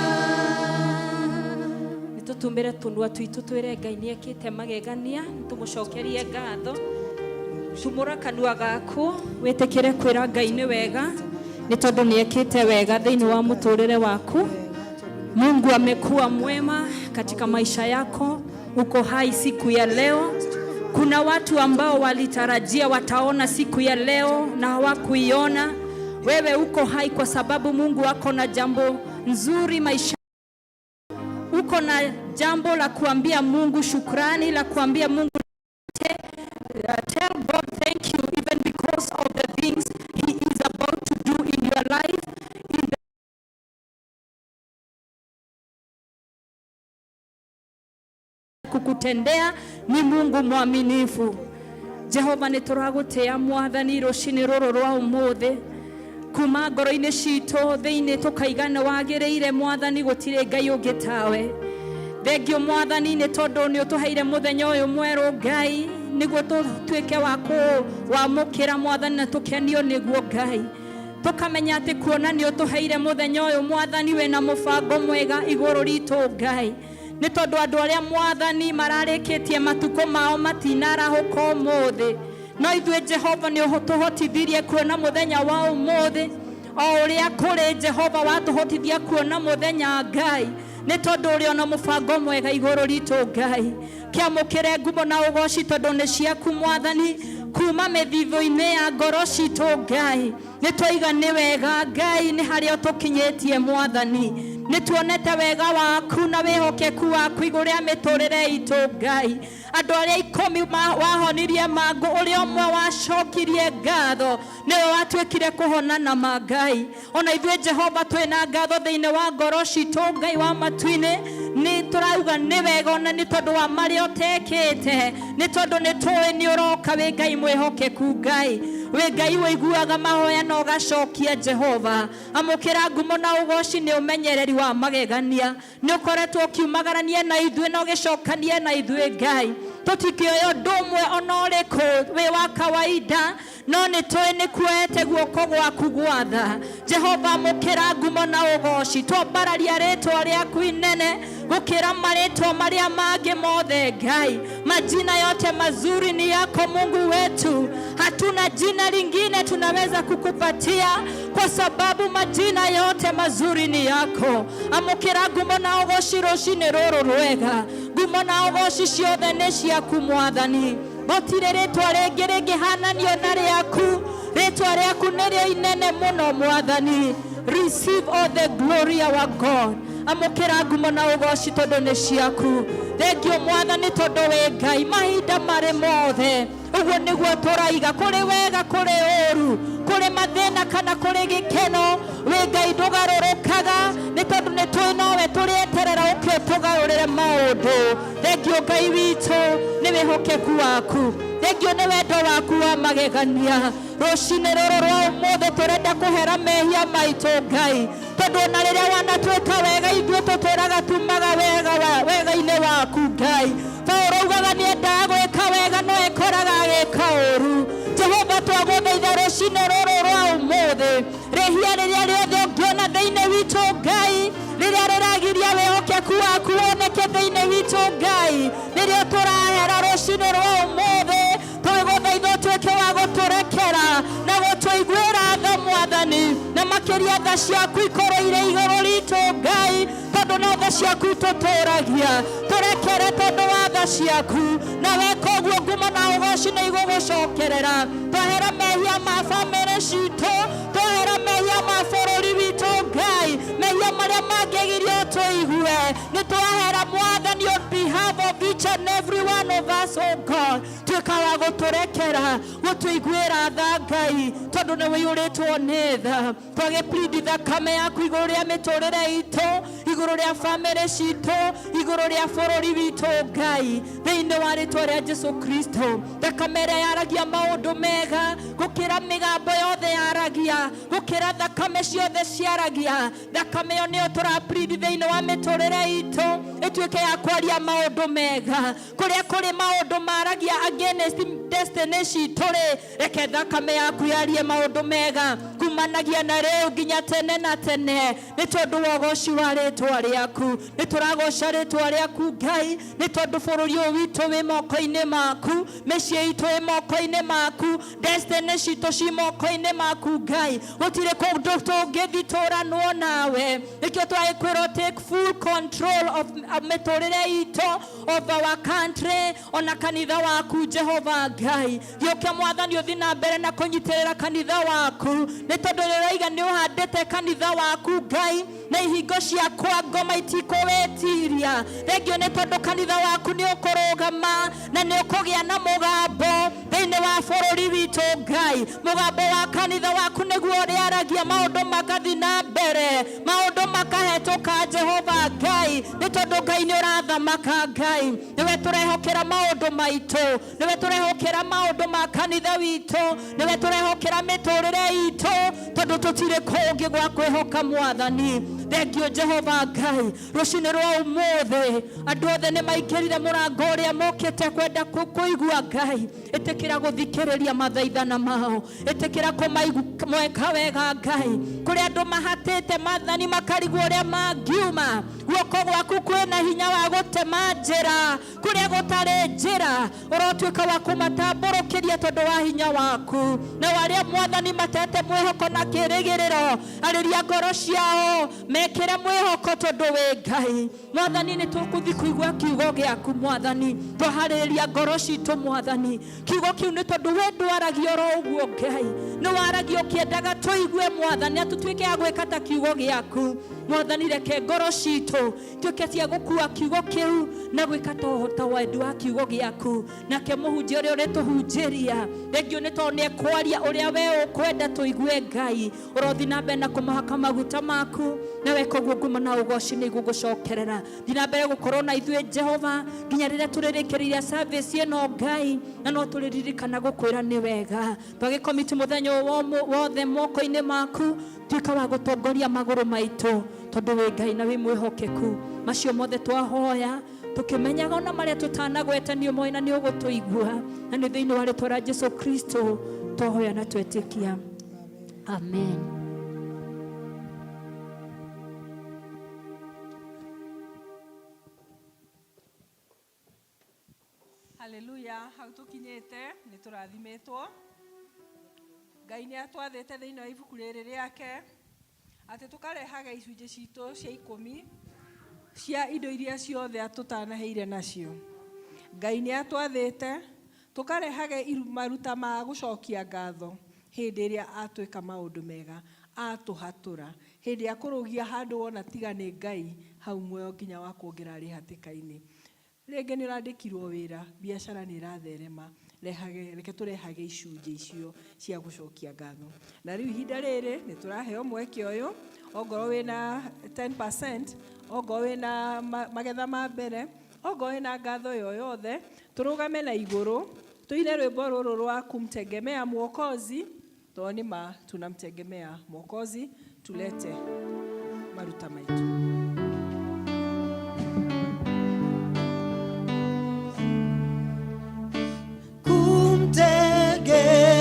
Nä tå tumä re tånua twitå twä re Ngai nä ekä te magegania nä tå må cokerie ngatho tumå ra kanua gaku wä tä kä re kwä ra Ngai nä wega nä tondå nä ekä te wega thä inä wa må tå rä re waku. Mungu amekuwa mwema katika maisha yako, uko hai siku ya leo. Kuna watu ambao walitarajia wataona siku ya leo na hawakuiona. Wewe uko hai kwa sababu Mungu ako na jambo nzuri maisha uko na jambo la kuambia Mungu shukrani, la kuambia Mungu tell God thank you even because of the things he is about to do in your life in the kukutendea ni Mungu mwaminifu. Jehova nä tå ragå tä a mwathani rå cinä rå rå rwa å må thä kuma ngoro-inä citå thä inä tå kaiga nä wagä rä ire mwathani gå tirä Ngai å ngä tawe. Thengio mwathani nä tondå nä å tå heire må thenya å yå mwerå Ngai nä guo tå tuä ke wa wamå kä ra mwathani na tå kenio nä guo Ngai tũkamenya atĩ kuona nĩ ũtũheire mũthenya ũyũ mwathani wĩna mũbango mwega igũrũ ritũ Ngai nĩ tondũ andũ arĩa mwathani mararĩkĩtie matukũ mao matinarahũka ũmũthĩ no ithuĩ Jehova nĩ ũtũhotithirie kuona mũthenya wa ũmũthĩ o ũrĩa kũrĩ Jehova watũhotithia kuona mũthenya Ngai nĩ tondũ ũrĩ ona mũbango mwega igũrũ ritũ Ngai kĩamũkĩre ngumo na ũgoci tondũ nĩ ciaku mwathani kuma mĩthithũ-inĩ ya ngoro citũ Ngai nĩ twaiga nĩ wega Ngai nĩ harĩa ũtũkinyĩtie mwathani nĩ tuonete wega waku na wĩhokeku waku igũrũ rĩa mĩtũrĩre itũ Ngai andũ arĩa ikũmi wahonirie mangũ ũrĩa ũmwe wacokirie ngatho nĩwe watuĩkire kũhona na ma Ngai ona ithuĩ Jehova twĩna ngatho thĩinĩ wa ngoro citũ Ngai wa matu-inĩ nĩ tũrauga nĩ wega ona nĩ tondũ wa marĩa ũtekĩte nĩ tondũ nĩ tũĩ nĩ ũroka wĩ Ngai mwĩhokeku Ngai wĩ Ngai wĩiguaga mahoya na ũgacokia Jehova amũkĩra ngumo na ũgoci nĩ ũmenyereri wa magegania nĩ ũkoretwo ũkiumagarania na ithuĩ na ũgĩcokania na ithuĩ Ngai tũtikĩoya ũndũ ũmwe ona ũrĩkũ wĩ wa kawaida no nĩ tũĩ nĩ kuoete guoko gwaku gwatha Jehova amũkĩra ngumo na ũgoci twambararia rĩtwa rĩaku inene gũkĩra marĩtwa marĩa mangĩ mothe Ngai majina yote mazuri ni yako Mungu wetu hatuna jina lingine tunaweza kukupatia kwa sababu majina yote mazuri ni yako amũkĩra ngumo na ũgoci rũcinĩ rũrũ rwega ngumo na ũgoci ciothe nĩ ciaku mwathani gũtirĩ rĩtwa rĩngĩ rĩngĩhananio na rĩaku rĩtwa rĩaku nĩrĩo inene mũno mwathani. Receive all the glory, our God. Amũkĩra ngumo na ũgoci tondũ nĩ ciaku. Thengio Mwathani tondũ wĩ Ngai mahinda marĩ mothe. Ũguo nĩguo tũraiga, kũrĩ wega kũrĩ ũru, kũrĩ mathĩna kana kũrĩ gĩkeno, wĩ Ngai ndũgarũrũkaga, nĩ tondũ nĩ twĩ nowe tũrĩeterera ũke ũtũgarũrĩre maũndũ. Thengio Ngai witũ nĩ wĩhokeku waku, thengio nĩ wendo waku wa magegania. Rũcinĩ rũrũ rwa ũmũthĩ tũrenda kũhera mehia maitũ Ngai, tondũ ona rĩrĩa wanatwĩka wega ithuĩ tũtũraga tumaga wega wega-inĩ waku Ngai. Paũlũ augaga nĩendaga gwĩka wega no ekoraga agĩka ũru. Jehova twagũthaitha rũcinĩ rũrũ rwa ũmũthĩ, rĩhia rĩrĩa rĩothe ũngĩona thĩinĩ witũ Ngai, rĩrĩa rĩragiria wĩhokeku waku woneke thĩinĩ witũ Ngai, nĩrĩo tũrahera rũcinĩ rwa ũmũthĩ. Twagũthaitha ũtuĩke wa gũtũrekera na gũtũiguĩra tha Mwathani, na makĩria tha ciaku ikorwo irĩ igũrũ ritũ Ngai, tondũ no tha ciaku tũtũragia. Tũrekere tondũ wa tha ciaku, na weka ũguo ngumo na ũgoci nĩ igũgũcokerera. Twahera mehia ma bamĩrĩ citũ, twahera mehia ma bũrũri witũ Ngai, mehia marĩa mangĩgiria tũigue, nĩ twahera Mwathani on behalf of each and every one of us, oh God. Tuĩka wa gũtũrekera, gũtũiguĩra tha Ngai, tondũ nĩ ũiyũrĩtwo nĩ tha. Twagĩplidi thakame yaku igũrũ rĩa mĩtũrĩre itũ, igũrũ rĩa bamĩrĩ citũ, igũrũ rĩa bũrũri witũ Ngai, thĩinĩ wa rĩtwa rĩa Jesu Kristo. Thakame ĩrĩa yaragia maũndũ mega gũkĩra mĩgambo yothe yaragia, gũkĩra thakame ciothe ciaragia, thakame ĩyo nĩyo tũraplidi thĩinĩ wa mĩtũrĩre itũ, ĩtuĩke ya kwaria maũndũ mega. Kũrĩa kũrĩ maũndũ maragia against destiny citũ rĩ, reke thakame yaku yarie maũndũ mega kumanagia na rĩu nginya tene na tene, nĩ tondũ wa ũgoci wa rĩtwa rĩaku. Nĩ tũragoca rĩtwa rĩaku Ngai, nĩ tondũ bũrũri ũyũ witũ wĩ moko-inĩ maku, mĩciĩ itũ ĩ moko-inĩ maku, destiny citũ ci moko-inĩ maku Ngai. Gũtirĩ kũndũ tũngĩthiĩ tũranwo nawe, nĩkĩo twagĩkwĩrwo take full control of mĩtũrĩre itũ, of our country, ona kanitha waku Jehova Ngai. Gĩũke Mwathani ũthiĩ na mbere na kũnyitĩrĩra kanitha waku, nĩ tondũ rĩroiga nĩ ũhandĩte kanitha waku Ngai, na ihingo ciakwa ngoma itikũwĩtiria. Thengio nĩ tondũ kanitha waku nĩ ũkũrũgama na nĩ ũkũgĩa na mũgambo thĩinĩ wa bũrũri witũ Ngai. Mũgambo wa kanitha waku nĩguo ũrĩaragia maũndũ magathiĩ na mbere, maũndũ makahetũka Jehova Ngai, nĩ tondũ Ngai nĩ ũrathamaka Ngai. Nĩwe tũrehokera maũndũ maitũ, nĩwe tũrehokera maũndũ ma kanitha witũ, nĩwe tũrehokera mĩtũrĩre itũ, tondũ tũtirĩ kũngĩ gwa kwĩhoka Mwathani. Thengio Jehova Ngai. Rũcinĩ rwa ũmũthĩ andũ othe nĩ maingĩrire mũrango ũrĩa mokĩte kwenda kũigua Ngai. Ĩtĩkĩra gũthikĩrĩria mathaithana mao, ĩtĩkĩra kũmweka wega Ngai. Kũrĩ andũ mahatĩte Mwathani makarigwo ũrĩa mangiuma, guoko gwaku kwĩna hinya wa gũtema njĩra kũrĩa gũtarĩ njĩra, ũrotuĩka wa kũmatambũrũkĩria tondũ wa hinya waku. Na arĩa Mwathani matete mwĩhoko na kĩĩrĩgĩrĩro, arĩria ngoro ciao mekĩre mwĩhoko tondũ wĩ Ngai. Mwathani nĩ tũkũthiĩ kũigua kiugo gĩaku Mwathani, twaharĩrĩria ngoro citũ Mwathani. Kiugo kĩu nĩ tondũ we ndwaragia oro ũguo Ngai, nĩ waragia ũkĩendaga tũigue Mwathani, na tũtuĩke a gwĩka ta kiugo gĩaku Mwathani. Reke ngoro citũ tuĩke cia gũkua kiugo kĩu na gwĩka ta wendi wa kiugo gĩaku. Nake mũhunjia ũrĩa ũrĩtũhunjĩria, thengio nĩ tondũ nĩ ekwaria ũrĩa we ũkwenda tũigue Ngai. Ũrothiĩ na mbere na kũmahaka maguta maku, na weka ũguo ngumo na ũgoci nĩ igũgũcokerera. Thiĩ na mbere gũkorwo na ithuĩ Jehova nginya rĩrĩa tũrĩrĩkĩrĩria service ĩno Ngai, na no tũrĩririkana gũkwĩra nĩ wega. Twagĩkomiti mũthenya ũyũ wothe moko-inĩ maku, tuĩka wa gũtongoria magũrũ maitũ, tondũ wĩ Ngai na wĩ mwĩhokeku. Macio mothe twahoya tũkĩmenyaga ona marĩa tũtanagweta nĩ ũmoĩ na nĩ ũgũtũigua, na nĩ thĩinĩ wa rĩtwa rĩa Jesu Kristo twahoya na twetĩkia. Amen. Haleluya, hau tũkinyĩte nĩ tũrathimĩtwo. Ngai nĩ atwathĩte thĩinĩ wa ibuku rĩrĩ rĩake atĩ tũkarehaga icunjĩ citũ cia ikũmi cia indo iria ciothe atũtanaheire nacio. Ngai nĩ atwathĩte tũkarehaga maruta ma gũcokia ngatho hĩndĩ ĩrĩa atwĩka maũndũ mega. Atũhatũra hĩndĩ ya kũrũgia handũ wona tiga nĩ Ngai hau muoyo nginya wa kuongerera arĩ hatĩka-inĩ. Rĩngĩ nĩ ũrandĩkirwo wĩra, biacara nĩ ĩratherema, rehage, reke tũrehage icunjĩ icio cia gũcokia ngatho. Na rĩu ihinda rĩrĩ nĩ tũraheo mweke ũyũ, ongorwo wĩna 10%, ongorwo wĩna magetha ma mbere, ongorwo wĩna ngatho yo yothe, tũrũgame na igũrũ, tũine rwĩmbo rũrũ rwa kumtegemea Mwokozi, tondũ nĩ ma tunamtegemea Mwokozi, tulete maruta maitu.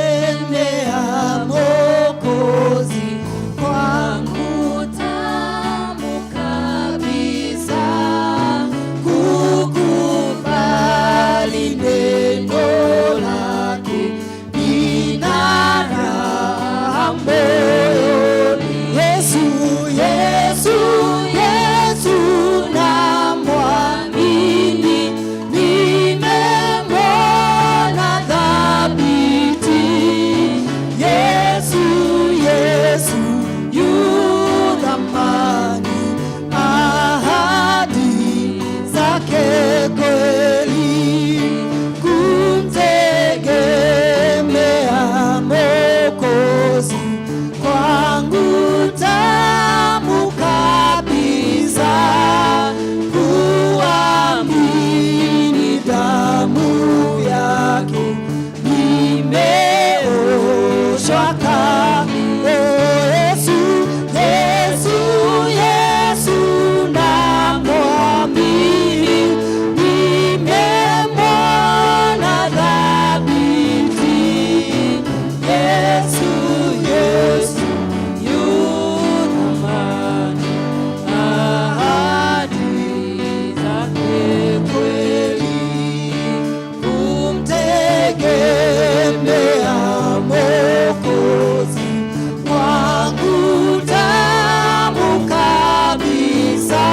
Kumtegemea Mwokozi kwangu tamu kabisa, kukubali neno lake nina raha moyoni. Yesu, Yesu, Yesu namwamini, nimemwona thabiti. Yesu, Yesu yu thamani, ahadi zake kweli. Kumtegemea Mwokozi kwangu tamu kabisa, kuamini damu yake nimeoshwa. Oh, Yesu, Yesu, Yesu namwamini, nimemwona thabiti. Yesu, Yesu yu thamani, ahadi zake kweli. Kumtegemea Mwokozi kwangu tamu kabisa,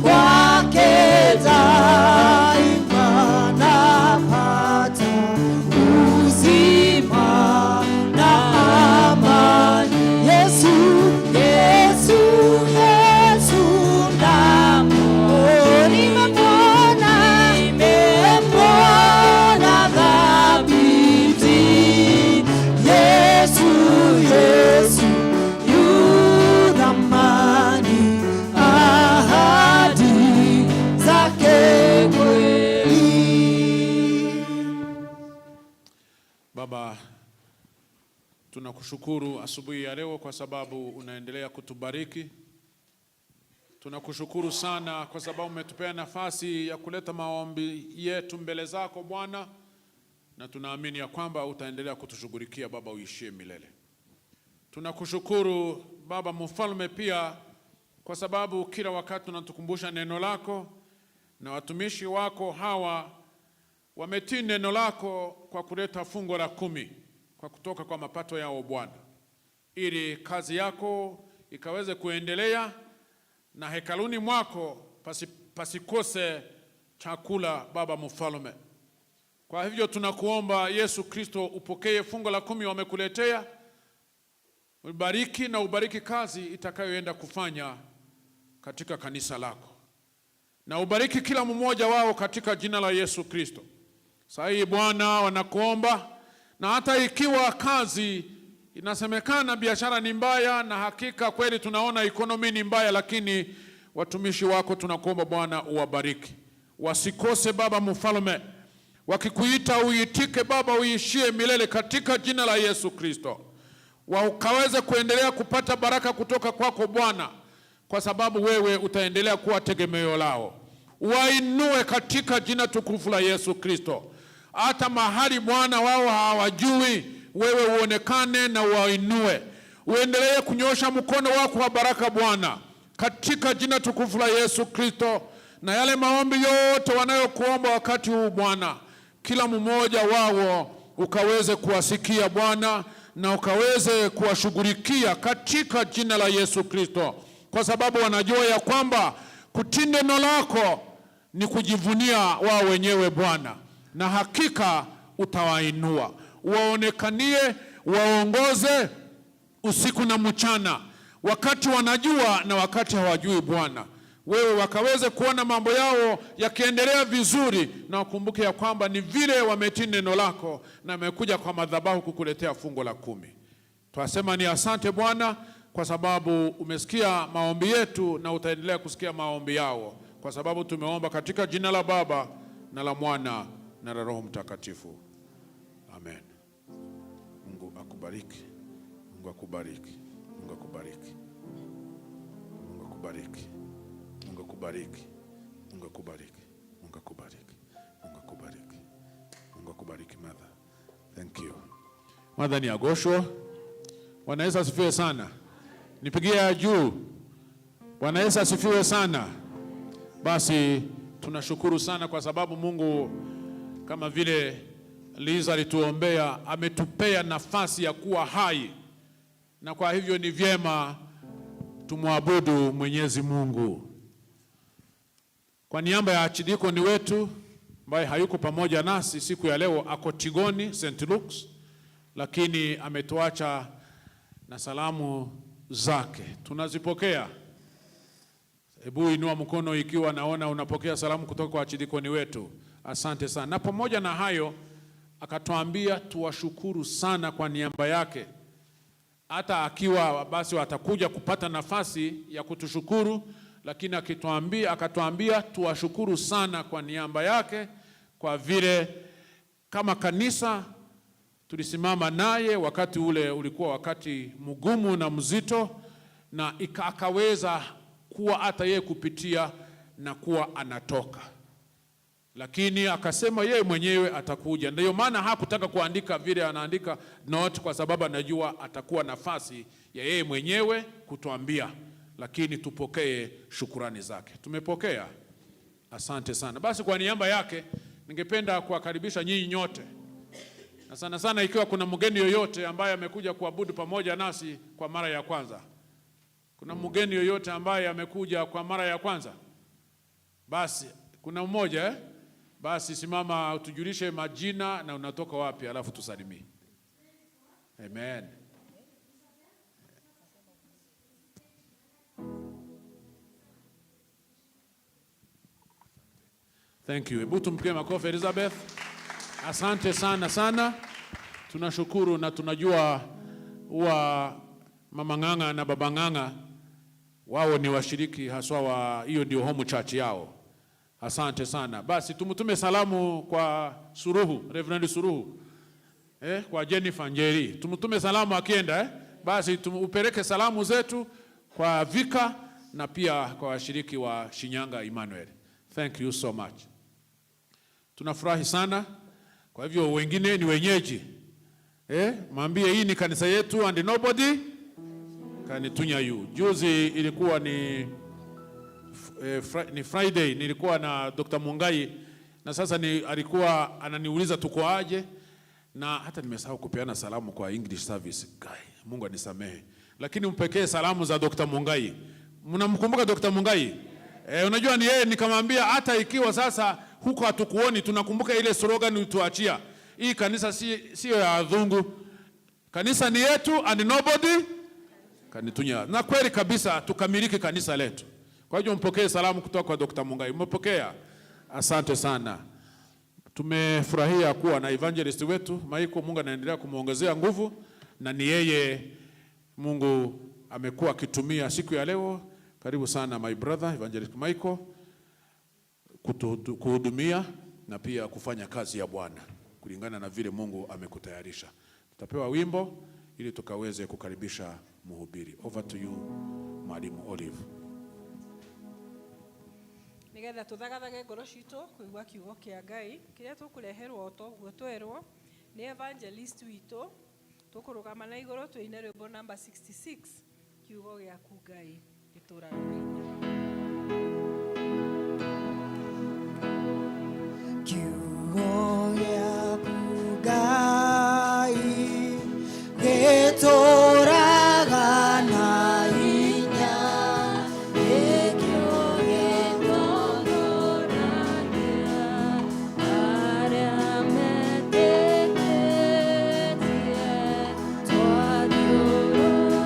kwake daima napata uzima na amani. Yesu, Yesu, Yesu nimemwona, nimemwona thabiti. Yesu, Yesu yu thamani, ahadi zake kweli. Baba, tunakushukuru asubuhi ya leo kwa sababu unaendelea kutubariki. Tunakushukuru sana kwa sababu umetupea nafasi ya kuleta maombi yetu mbele zako Bwana, na tunaamini ya kwamba utaendelea kutushughulikia Baba, uishie milele. Tunakushukuru Baba Mfalme pia kwa sababu kila wakati unatukumbusha neno lako na watumishi wako hawa wametii neno lako kwa kuleta fungu la 10 kwa kutoka kwa mapato yao Bwana, ili kazi yako ikaweze kuendelea na hekaluni mwako pasikose chakula, Baba Mfalme. Kwa hivyo tunakuomba Yesu Kristo, upokee fungu la 10 wamekuletea, ubariki na ubariki kazi itakayoenda kufanya katika kanisa lako, na ubariki kila mmoja wao katika jina la Yesu Kristo. Sasa hii Bwana wanakuomba, na hata ikiwa kazi inasemekana biashara ni mbaya, na hakika kweli tunaona economy ni mbaya, lakini watumishi wako tunakuomba Bwana uwabariki, wasikose Baba Mfalme, wakikuita uitike Baba, uishie milele katika jina la Yesu Kristo, wakaweze kuendelea kupata baraka kutoka kwako Bwana, kwa sababu wewe utaendelea kuwa tegemeo lao. Wainue katika jina tukufu la Yesu Kristo. Hata mahali Bwana wao hawajui, wewe uonekane na wainue. Uendelee kunyosha mkono wako wa baraka Bwana, katika jina tukufu la Yesu Kristo. Na yale maombi yote wanayokuomba wakati huu Bwana, kila mmoja wao ukaweze kuwasikia Bwana, na ukaweze kuwashughulikia katika jina la Yesu Kristo, kwa sababu wanajua ya kwamba kutii neno lako ni kujivunia wao wenyewe Bwana, na hakika utawainua. Waonekanie, waongoze, usiku na mchana, wakati wanajua na wakati hawajui Bwana. Wewe wakaweze kuona mambo yao yakiendelea vizuri, na wakumbuke ya kwamba ni vile wametii neno lako na wamekuja kwa madhabahu kukuletea fungu la kumi. Twasema ni asante Bwana, kwa sababu umesikia maombi yetu na utaendelea kusikia maombi yao, kwa sababu tumeomba katika jina la Baba na la Mwana na la Roho Mtakatifu, amen. Mungu akubariki, Mungu akubariki, Mungu akubariki, Mungu akubariki, Mungu akubariki, Mungu akubariki, Mungu akubariki, Mungu akubariki, Mungu akubariki mother. Thank you. Mother ni agoshwo. Bwana Yesu asifiwe sana. Nipigie ya juu. Bwana Yesu asifiwe sana. Basi tunashukuru sana kwa sababu Mungu kama vile Liza alituombea, ametupea nafasi ya kuwa hai, na kwa hivyo ni vyema tumwabudu Mwenyezi Mungu. Kwa niaba ya archdeacon wetu ambaye hayuko pamoja nasi siku ya leo, ako Tigoni St. Luke's, lakini ametuacha na salamu zake tunazipokea. Hebu inua mkono ikiwa naona unapokea salamu kutoka kwa archdeacon wetu. Asante sana. Na pamoja na hayo akatuambia tuwashukuru sana kwa niaba yake, hata akiwa basi watakuja kupata nafasi ya kutushukuru, lakini akatuambia tuwashukuru sana kwa niaba yake, kwa vile kama kanisa tulisimama naye wakati ule ulikuwa wakati mgumu na mzito, na akaweza kuwa hata yeye kupitia na kuwa anatoka, lakini akasema yeye mwenyewe atakuja. Ndio maana hakutaka kuandika vile anaandika note, kwa sababu anajua atakuwa nafasi ya yeye mwenyewe kutuambia, lakini tupokee shukurani zake. Tumepokea, asante sana. Basi kwa niaba yake ningependa kuwakaribisha nyinyi nyote, na sana sana ikiwa kuna mgeni yoyote ambaye amekuja kuabudu pamoja nasi kwa mara ya kwanza. Kuna mgeni yoyote ambaye amekuja kwa mara ya kwanza? Basi kuna mmoja eh? Basi simama utujulishe majina na unatoka wapi, alafu tusalimie. Amen. Thank you. Hebu tumpigie makofi Elizabeth. Asante sana sana, tunashukuru na tunajua huwa Mama Ng'ang'a na Baba Ng'ang'a wao ni washiriki haswa wa hiyo ndio home church yao. Asante sana. Basi tumtume salamu kwa Suruhu, Reverend Suruhu. Kwa Jennifer Njeri. Tumtume salamu akienda eh? Basi upeleke salamu zetu kwa Vika na pia kwa washiriki wa Shinyanga Emmanuel. Thank you so much. Tunafurahi sana. Kwa hivyo wengine ni wenyeji. Mwambie hii ni kanisa yetu and nobody kanitunya you. Juzi ilikuwa ni ni Friday, nilikuwa na Dr. Mungai na sasa ni alikuwa ananiuliza tuko aje, na hata nimesahau kupeana salamu kwa English service. Guy, Mungu anisamehe. Lakini mpekee salamu za Dr. Mungai. Mnamkumbuka Dr. Mungai? Unajua ni yeye, nikamwambia hata ikiwa sasa huko hatukuoni, tunakumbuka ile slogan ulituachia. Hii kanisa sio ya wazungu. Kanisa ni yetu and nobody kanitunya. Na kweli kabisa tukamiliki kanisa letu. Kwa hiyo mpokee salamu kutoka kwa Dr. Mungai. Umepokea? Asante sana. Tumefurahia kuwa na evangelist wetu Maiko. Mungu anaendelea kumuongezea nguvu na ni yeye Mungu amekuwa akitumia siku ya leo. Karibu sana my brother Evangelist Michael kuhudumia na pia kufanya kazi ya Bwana kulingana na vile Mungu amekutayarisha. Tutapewa wimbo ili tukaweze kukaribisha mhubiri. Over to you Mwalimu Olive. Nigetha tuthagathage ngoro citũ kũigua kiugo kĩa Ngai kĩrĩa tũkũreherwo toguo twerwo nĩ evangelist witũ. Tũkũrũgama na igũrũ tũine rwĩmbo namba 66, kiugo gĩaku Ngai gĩtũraga na hinya. Kiugo gĩaku Ngai gĩtũraga na hinya, nĩkĩo gĩtongoragia arĩa metĩkĩtie, twathiũrũrũkĩrio.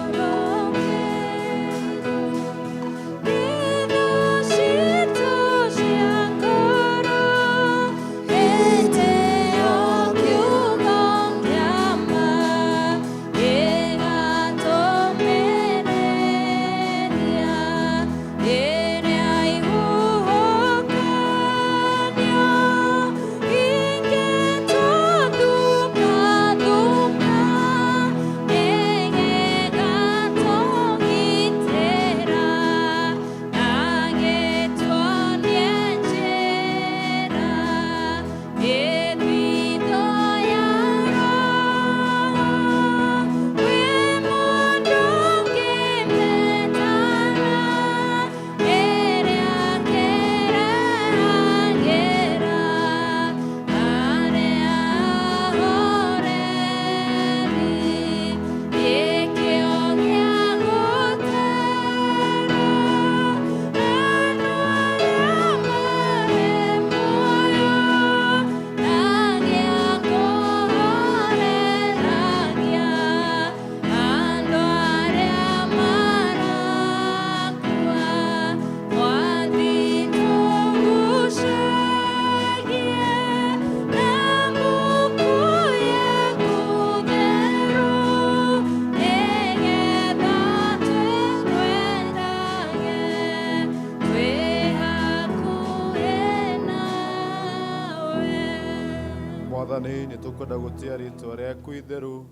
Mwathani nĩ tũkwenda gũtĩa rĩtwa rĩaku itheru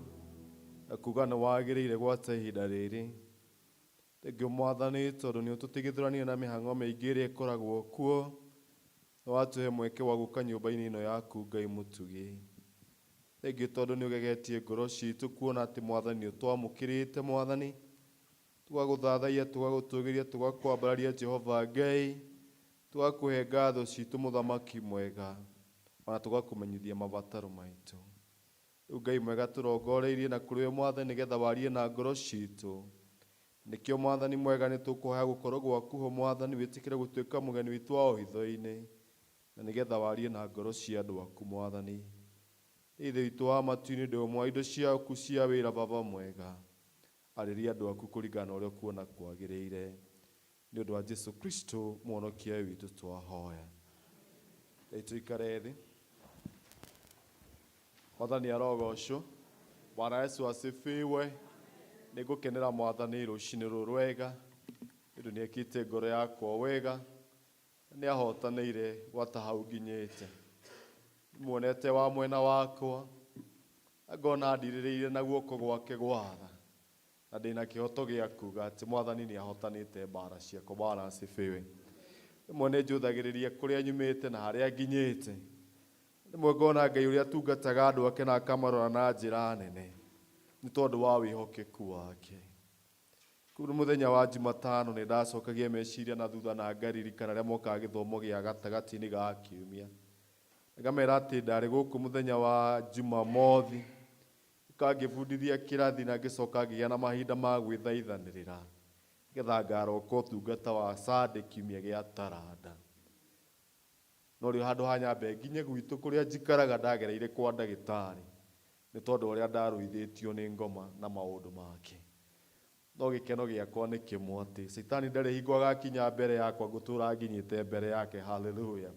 na kuga nĩ wagĩrĩire gwata ihinda rĩrĩ. Thengiũ Mwathani tondũ nĩ ũtũtigithũrania na mĩhang'o mĩingĩ ĩrĩa ĩkoragwo kuo na watũhe mweke wa gũka nyũmba-inĩ ĩno yaku Ngai mũtugi. Thengiũ tondũ nĩ ũgegetie ngoro citũ kuona atĩ Mwathani nĩ ũtwamũkĩrĩte Mwathani tũgagũthathaiya tũgagũtũgĩria tũgakwambararia Jehova Ngai tũgakũhe ngatho citũ mũthamaki mwega ona tũgakũmenyithia mabataro maitũ. Rĩu Ngai mwega tũrongoreirie na kũrĩ we Mwathani nĩgetha warie na ngoro citũ. Nĩkĩo Mwathani mwega nĩ tũkũhoya gũkorwo gwaku ho Mwathani wĩtĩkĩre gũtuĩka mũgeni witũ wa ũhitho-inĩ na nĩgetha warie na ngoro cia andũ aku Mwathani. Ithe witũ wa matu-inĩ ndĩ ũmwe wa indo ciaku cia wĩra Baba mwega. Arĩria andũ aku kũringana na ũrĩa ũkuona kwagĩrĩire. Nĩ ũndũ wa Jesu Kristo mũhonokia witũ twahoya. Rĩu tũikare thĩ. Mwathani arogocwo. Bwana Yesu asifiwe. Nĩ ngũkenera Mwathani rũcinĩ rũrũ rwega nĩ ũndũ nĩ ekĩte ngoro yakwa wega na nĩ ahotanĩire gwata hau nginyĩte. Muonete wa mwena wakwa na ngona ndirĩrĩire na guoko gwake gwatha na ndĩna kĩhoto gĩa kuga atĩ Mwathani nĩ ahotanĩte mbara ciakwa. Bwana asifiwe. Rĩmwe nĩ njũthagĩrĩria kũrĩa nyumĩte na harĩa nginyĩte. Rĩmwe ngona Ngai ũrĩa atungataga andũ ake na akamarora na njĩra nene nĩ tondũ wa wĩhokeku wake. Kũu mũthenya wa Jumatano nĩ ndacokagia meciria na thutha na ngaririkana arĩa mokaga gĩthomo gĩa gatagatĩ-inĩ ga kiumia. Ngamera atĩ ndarĩ gũkũ mũthenya wa Jumamothi ngĩbundithia kĩrathi na ngĩcoka ngĩgĩa na mahinda ma gwĩthaithanĩrĩra nĩgetha ngaroka ũtungata wa Sunday kiumia gĩa taranda. No rĩu handũ ha nyambe nginye gwitũ kũrĩa njikaraga ndagereire kwa ndagĩtarĩ nĩ tondũ ũrĩa ndarũithĩtio nĩ ngoma na maũndũ make. No gĩkeno gĩakwa nĩ kĩmwe atĩ caitani ndarĩ hingo agakinya mbere yakwa ngũtũra nginyĩte mbere yake. Haleluya.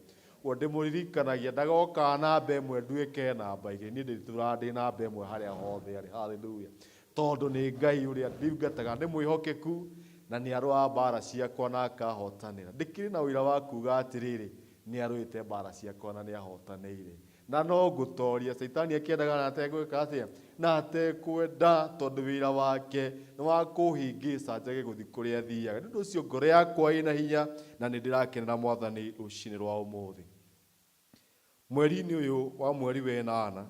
Ũguo ndĩmũririkanagia ndagoka namba ĩmwe nduĩke namba igĩrĩ, niĩ ndĩtũraga ndĩ namba ĩmwe harĩa hothe arĩ. Haleluya. Tondũ nĩ Ngai ũrĩa ndungataga nĩ mwĩhokeku na nĩ arũaga mbara ciakwa na akahotanĩra. Ndĩkĩrĩ na ũira wa kuga atĩrĩrĩ nĩ arũĩte mbara ciakwa na nĩ ahotanĩire. Na no ngũtoria caitani akĩendaga na ategwĩka atĩa na atekwenda tondũ wĩra wake nĩ wa kũhĩngĩca njage gũthiĩ kũrĩa athiaga. Nĩ ũndũ ũcio ngoro yakwa ĩna hinya na nĩ ndĩrakenera Mwathani rũcinĩ rwa ũmũthĩ. Mweri-inĩ ũyũ wa mweri wa ĩnana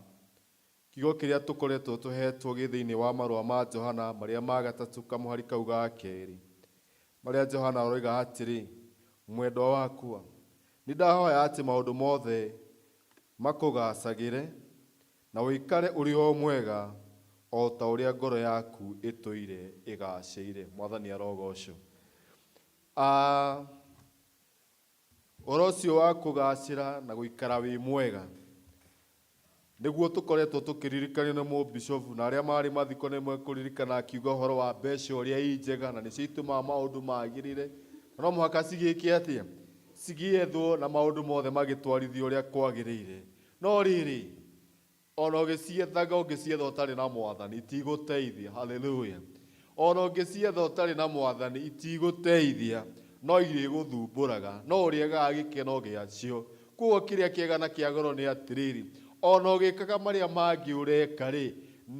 kiugo kĩrĩa tũkoretwo tũhetwo gĩ thĩinĩ wa marũa ma Johana marĩa ma gatatũ kamũhari kau ga kerĩ marĩa Johana aroiga atĩrĩ mwendwa wakwa nĩ ndahoya atĩ maũndũ mothe makũgacagĩre na ũikare ũrĩ o mwega o ta ũrĩa ngoro yaku ĩtũire ĩgacĩire. Mwathani arogocwo. Ũhoro ũcio wa kũgacĩra na gũikara wĩ mwega nĩguo tũkoretwo tũkĩririkanio nĩ mũbishofu na arĩa marĩ mathiko nĩ mekũririkana akiuga ũhoro wa mbeca ũrĩa i njega na nĩcio itũmaga maũndũ magĩrĩre na no mũhaka cigĩke atĩa cigĩethwo na maũndũ mothe magĩtwarithio ũrĩa kwagĩrĩire. No rĩrĩ ona ũgĩciethaga ũngĩcietha ũtarĩ na Mwathani itigũteithia. Haleluya. Ona ũngĩcietha ũtarĩ na Mwathani itigũteithia no irĩgũthumbũraga no ũrĩagaga gĩkeno gĩacio. Koguo kĩrĩa kĩega na kĩa goro nĩ atĩrĩrĩ ona ũgĩkaga marĩa mangĩ ũreka rĩ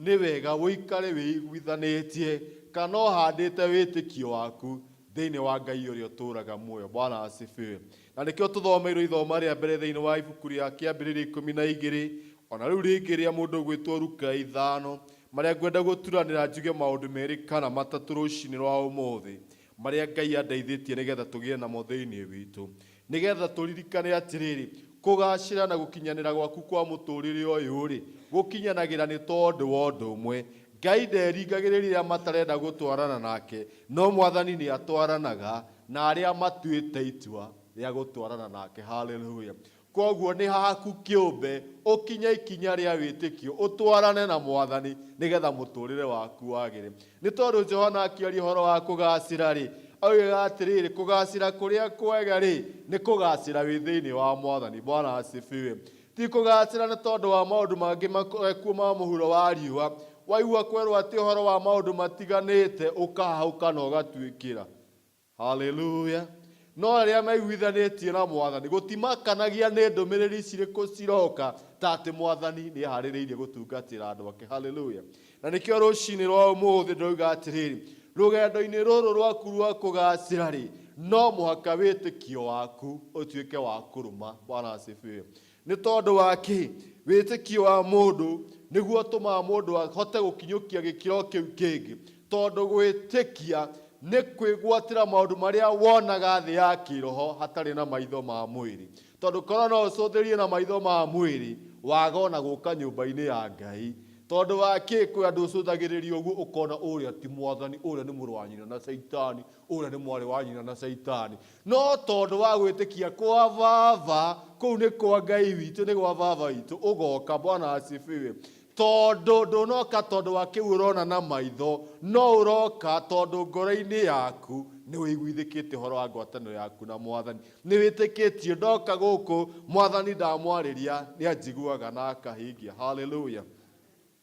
nĩ wega ũikare wĩiguithanĩtie kana ũhandĩte wĩtĩkio waku thĩinĩ wa Ngai ũrĩa ũtũũraga muoyo. Bwana asifiwe. Na nĩkĩo tũthomeirwo ithoma rĩa mbere thĩinĩ wa ibuku rĩa kĩambĩrĩria 12 ona rĩu rĩngĩ rĩa mũndũ ũgwĩtwo Luka 5 marĩa ngwenda gũturanĩra njuge maũndũ merĩ kana matatũ rũcinĩ rwa ũmũthĩ marĩa Ngai andeithĩtie nĩgetha tũgĩe namo thĩinĩ witũ nĩgetha tũririkane atĩrĩrĩ kũgacĩra na gũkinyanĩra gwaku kwa mũtũrĩre ũyũ rĩ gũkinyanagĩra nĩ tondũ wa ũndũ ũmwe. Ngai nderingagĩrĩria arĩa matarenda gũtwarana nake no Mwathani nĩ atwaranaga na arĩa matuĩte itua rĩa gũtwarana nake. Haleluya. Koguo nĩ haku kĩũmbe ũkinye ikinya rĩa wĩtĩkio ũtwarane na Mwathani nĩgetha mũtũrĩre waku wagĩre. Nĩ tondũ Johana akĩaria ũhoro wa kũgacĩra rĩ oigaga atĩrĩrĩ kũgacĩra kũrĩa kwega rĩ nĩ kũgacĩra wĩ thĩinĩ wa Mwathani. Bwana asifiwe. Ti kũgacĩra nĩ tondũ wa maũndũ mangĩ makuo ma mũhuro wa riũa waigua kwerwo atĩ ũhoro wa maũndũ matiganĩte ũkahahũka na ũgatuĩkĩra. Haleluya. No arĩa maiguithanĩtie na Mwathani gũtimakanagia nĩ ndũmĩrĩri cirĩkũ ciroka, ta atĩ Mwathani nĩ eharĩrĩirie gũtungatĩra andũ ake. Haleluya! Na nĩkĩo rũcinĩ rwa ũmũthĩ ndĩroiga atĩrĩrĩ, rũgendo-inĩ rũrũ rwaku rwa kũgacĩra-rĩ, no mũhaka wĩtĩkio waku ũtuĩke wa kũrũma. Bwana asifiwe. Nĩ tondũ wa kĩ? Wĩtĩkio wa mũndũ nĩguo ũtũmaga mũndũ ahote gũkinyũkia gĩkĩro kĩu kĩngĩ, tondũ gwĩtĩkia nĩ kwĩgwatĩra maũndũ marĩa wonaga thĩ ya kĩroho hatarĩ na maitho ma mwĩrĩ. Tondũ korwo no ũcũthĩrĩrie na maitho ma mwĩrĩ, waga ona gũka nyũmba-inĩ ya Ngai. Tondũ wa kĩ? Kwĩ andũ ũcũthagĩrĩria ũguo ũkona ũrĩa ti Mwathani, ũrĩa nĩ mũrũ wa nyina na Caitani, ũrĩa nĩ mwarĩ wa nyina na Caitani. No tondũ wa gwĩtĩkia kwa baba, kũu nĩ kwa Ngai witũ, nĩ gwa baba witũ, ũgoka. Bwana asifiwe. Tondũ ndũnoka tondũ wa kĩu ũrona na maitho, no ũroka tondũ ngoro-inĩ yaku nĩ ũiguithĩkĩte ũhoro wa ngwatanĩro yaku na Mwathani. Nĩ wĩtĩkĩtie ndoka gũkũ, Mwathani ndamwarĩria, nĩ anjiguaga na akahingia. Haleluya.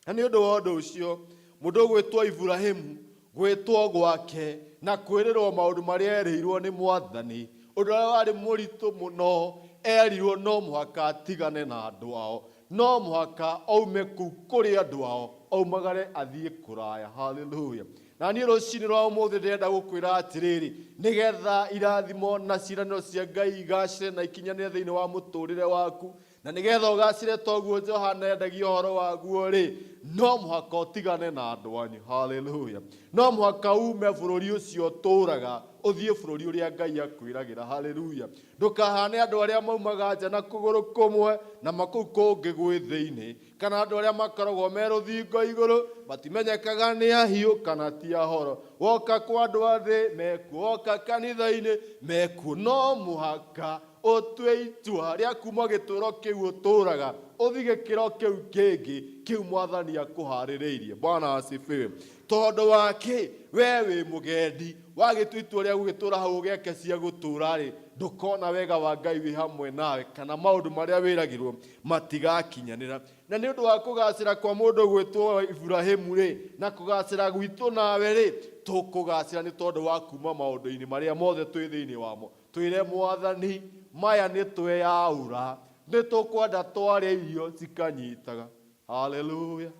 Na nĩ ũndũ wa ũndũ ũcio, mũndũ ũgwĩtwo Iburahimu, gwĩtwo gwake na kwĩrĩrwo maũndũ marĩa erĩirwo nĩ Mwathani, ũndũ ũrĩa warĩ mũritũ mũno, erirwo no mũhaka atigane na andũ ao, no mũhaka aume kũu kũrĩ andũ ao, aumagare athiĩ kũraya. Haleluya. Na niĩ rũcinĩ rwa ũmũthĩ ndĩrenda gũkwĩra atĩrĩrĩ, nĩgetha irathimo na ciĩranĩro cia Ngai igacĩre na ikinyanĩre thĩinĩ wa mũtũrĩre waku, na nĩgetha ũgacĩre toguo Johana endagia ũhoro waguo rĩ, no mũhaka ũtigane na andũ anyu. Haleluya. No mũhaka ume bũrũri ũcio ũtũũraga ũthiĩ bũrũri ũrĩa Ngai akwĩragĩra. Haleluya. Ndũkahane andũ arĩa maumaga nja na kũgũrũ kũmwe na makũu kũngĩ gwĩ thĩinĩ, kana andũ arĩa makoragwo me rũthingo igũrũ matimenyekaga nĩ ahiũ kana ti ahoro. Woka kwa andũ a thĩ mekuo, woka kanitha-inĩ mekuo. No mũhaka ũtue itua rĩa kuma gĩtũũro kĩu ũtũũraga ũthiĩ gĩkĩro kĩu kĩngĩ kĩu Mwathani akũharĩrĩirie. Bwana asifiwe. Tondũ wa kĩ? We wĩ mũgendi, wagĩtua itua rĩa gũgĩtũũra hau ũgeke cia gũtũũra-rĩ, ndũkona wega wa Ngai wĩ hamwe nawe, kana maũndũ marĩa wĩragĩrwo matigakinyanĩra. Na nĩ ũndũ wa kũgacĩra kwa mũndũ gwĩtwo Iburahimu-rĩ, na kũgacĩra gwitũ nawe-rĩ, tũkũgacĩra nĩ tondũ wa kuma maũndũ-inĩ marĩa mothe twĩ thĩinĩ wamo. Twĩre Mwathani, maya nĩ tweyaũra, nĩ tũkwenda twarĩa irio cikanyitaga. Haleluya.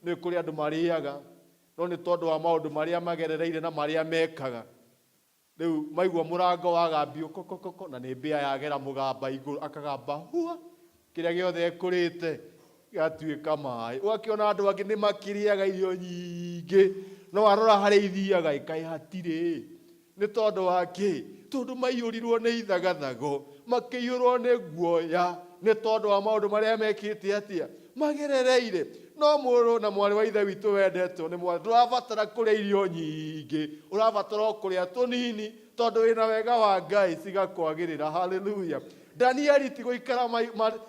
Nĩ kũrĩ andũ marĩaga, no nĩ tondũ wa maũndũ marĩa magerereire na marĩa mekaga, rĩu maigua mũrango wagambio kokokoko, na nĩ mbĩa yagera mũgamba igũrũ, akagamba hua, kĩrĩa gĩothe ekũrĩte gĩgatuĩka maĩ. Ũgakĩona andũ angĩ nĩ makĩrĩaga irio nyingĩ, no arora harĩa ithiaga ĩkaĩ hatirĩ. Nĩ tondũ wa kĩ? Tondũ maiyũrirwo nĩ ithagathago, makĩiyũrwo nĩ guoya, nĩ tondũ wa maũndũ marĩa mekĩte atĩa? Magerereire. No mũrũ na mwarĩ wa Ithe witũ wendetwo nĩ Mwathani, ndũrabatara kũrĩa irio nyingĩ, ũrabatara o kũrĩa tũnini, tondũ wĩna wega wa Ngai cigakwagĩrĩra. Haleluya. Danieli ti gũikara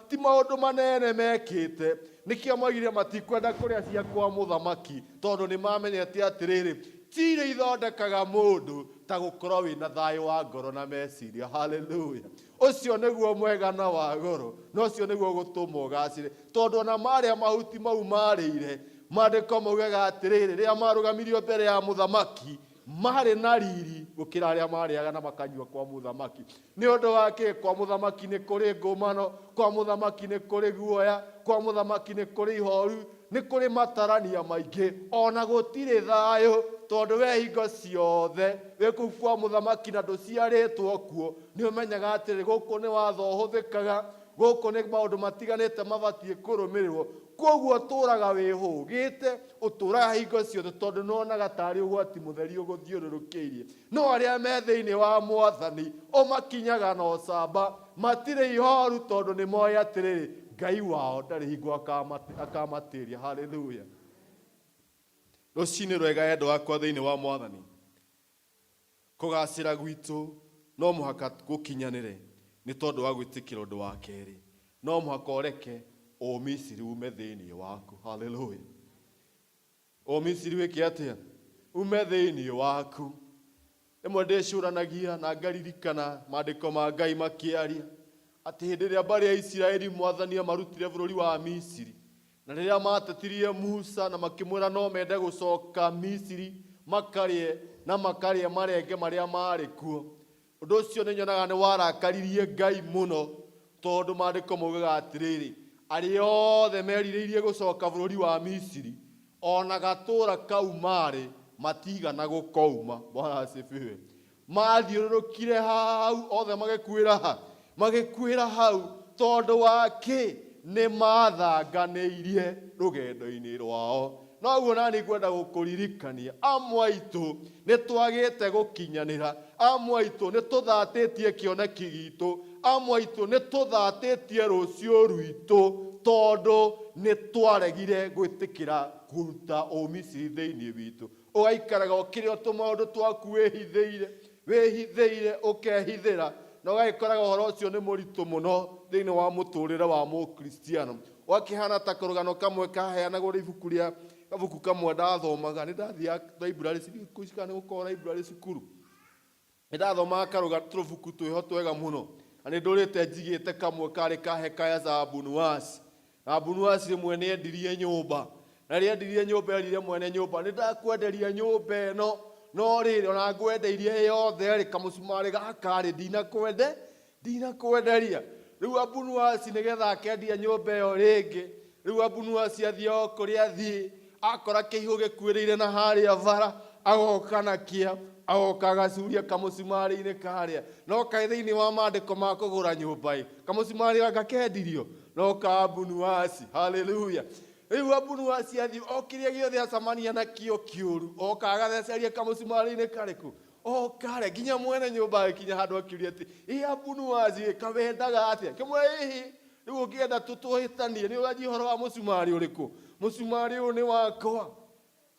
ti maũndũ manene mekĩte, nĩkĩo moigire matikwenda kũrĩa cia kwa mũthamaki, tondũ nĩ mamenyete atĩrĩrĩ, ti irio ithondekaga mũndũ ta gũkorwo wĩna thayũ wa ngoro na meciria. Haleluya. Ũcio nĩguo mwega na wa goro, na ũcio nĩguo ũgũtũma ũgacĩre, tondũ ona marĩa mahuti mau marĩire, maandĩko maugaga atĩrĩrĩ, rĩrĩa marũgamirio mbere ya mũthamaki, marĩ na riri gũkĩra arĩa marĩaga na makanyua kwa mũthamaki. Nĩ ũndũ wa kĩ? Kwa mũthamaki nĩ kũrĩ ngũmano, kwa mũthamaki nĩ kũrĩ guoya, kwa mũthamaki nĩ kũrĩ ihoru, nĩ kũrĩ matarania maingĩ, ona gũtirĩ thayũ, tondũ we hingo ciothe wĩ kũu kwa mũthamaki na ndũciarĩtwo kuo, nĩ ũmenyaga atĩrĩ, gũkũ nĩ watho ũhũthĩkaga, gũkũ nĩ maũndũ matiganĩte mabatiĩ kũrũmĩrĩrwo. Kwoguo ũtũũraga wĩhũgĩte, ũtũũraga hingo ciothe, tondũ nĩwonaga tarĩ ũgwati mũtheri ũgũthiũrũrũkĩirie. No arĩa me thĩinĩ wa Mwathani, ũmakinyaga na ũcamba, matirĩ ihoru, tondũ nĩmoĩ atĩrĩrĩ, Ngai wao ndarĩ hingo akamatĩria. Haleluya. Rũcinĩ rwega endwa akwa thĩinĩ wa Mwathani. Kũgacĩra gwitũ no mũhaka gũkinyanĩre nĩ tondũ wa gwĩtĩkĩra ũndũ wa kerĩ. No mũhaka ũreke Ũmisiri ume thĩinĩ waku. Haleluya. Ũmisiri wĩke atĩa? Ume thĩinĩ waku. Rĩmwe ndĩcũranagia na ngaririkana maandĩko ma Ngai makĩaria atĩ hĩndĩ ĩrĩa mbarĩ ya Isiraeli Mwathani amarutire bũrũri wa Misiri, Na rĩrĩa maatetirie Musa na makĩmwĩra no mende gũcoka Misiri makarĩe na makarĩe marenge marĩa maarĩ kuo. Ũndũ ũcio nĩ nyonaga nĩ warakaririe Ngai mũno, tondũ maandĩko maugaga atĩrĩrĩ, arĩa othe merirĩirie gũcoka bũrũri wa Misiri, o na gatũũra kau maarĩ, matiigana gũkouma. Bwana asifiwe. Mathiũrũrũkire hau othe magĩkuĩra ha? Magĩkuĩra hau tondũ wa kĩ? Nĩ mathanganĩirie rũgendo-inĩ rwao. Noguo nani ngwenda gũkũririkania, amwe aitũ nĩ twagĩte gũkinyanĩra, amwe aitũ nĩ tũthatĩtie kĩoneki gitũ, amwe aitũ nĩ tũthatĩtie rũciũ rwitũ tondũ nĩ twaregire gwĩtĩkĩra kũruta ũmisiri thĩinĩ witũ. Ũgaikaraga ũkĩrĩa tũmaũndũ twaku wĩhithĩire, wĩhithĩire, ũkehithĩra, na ũgagĩkoraga ũhoro ũcio nĩ mũritũ mũno thĩinĩ wa mũtũrĩre wa Mũkristiano. Ũgakĩhana ta karũgano kamwe kaheanagwo nĩ ibuku rĩa kabuku kamwe ndathomaga, nĩ ndathiaga library, thikũ ici kana nĩ gũkoragwo library cukuru. Nĩ ndathomaga karũgano tũbuku twĩho twega mũno, na nĩ ndũrĩte njigĩte kamwe karĩ ka Hekaya za Abunuwasi. Na Abunuwasi rĩmwe nĩ endirie nyũmba, na rĩrĩa endirie nyũmba erire mwene nyũmba, nĩ ndakwenderia nyũmba ĩno, no rĩrĩ ona ngwendeirie yothe rĩ, kamũcumarĩ gaka rĩ, ndinakwende, ndinakwenderia. Rĩu Abunuwasi nĩgetha akendia nyũmba ĩyo rĩngĩ, rĩu Abunuwasi athiĩ o kũrĩa athiĩ, akora kĩihũ gĩkuĩrĩire na harĩa bara, agoka nakĩo, agoka agacuria kamũcumarĩ-inĩ karĩa. No kaĩ thĩinĩ wa maandĩko ma kũgũra nyũmba ĩ, kamũcumarĩ gaka kendirio? No ka Abunuwasi. Haleluya. Rĩu Abunuwasi athiĩ o kĩrĩa gĩothe acemania nakĩo kĩũru, oka agatheceria kamũcumarĩ-inĩ karĩkũ? O karĩa. Nginya mwene nyũmba agĩkinya handũ akiuria atĩ, ĩ Abunuwasi ĩ, kawendaga atĩa? Kĩmwĩra ĩhĩ, rĩu ũngĩenda tũhĩtanie, nĩ ũranjia ũhoro wa mũcumarĩ ũrĩkũ? Mũcumarĩ ũyũ nĩ wakwa.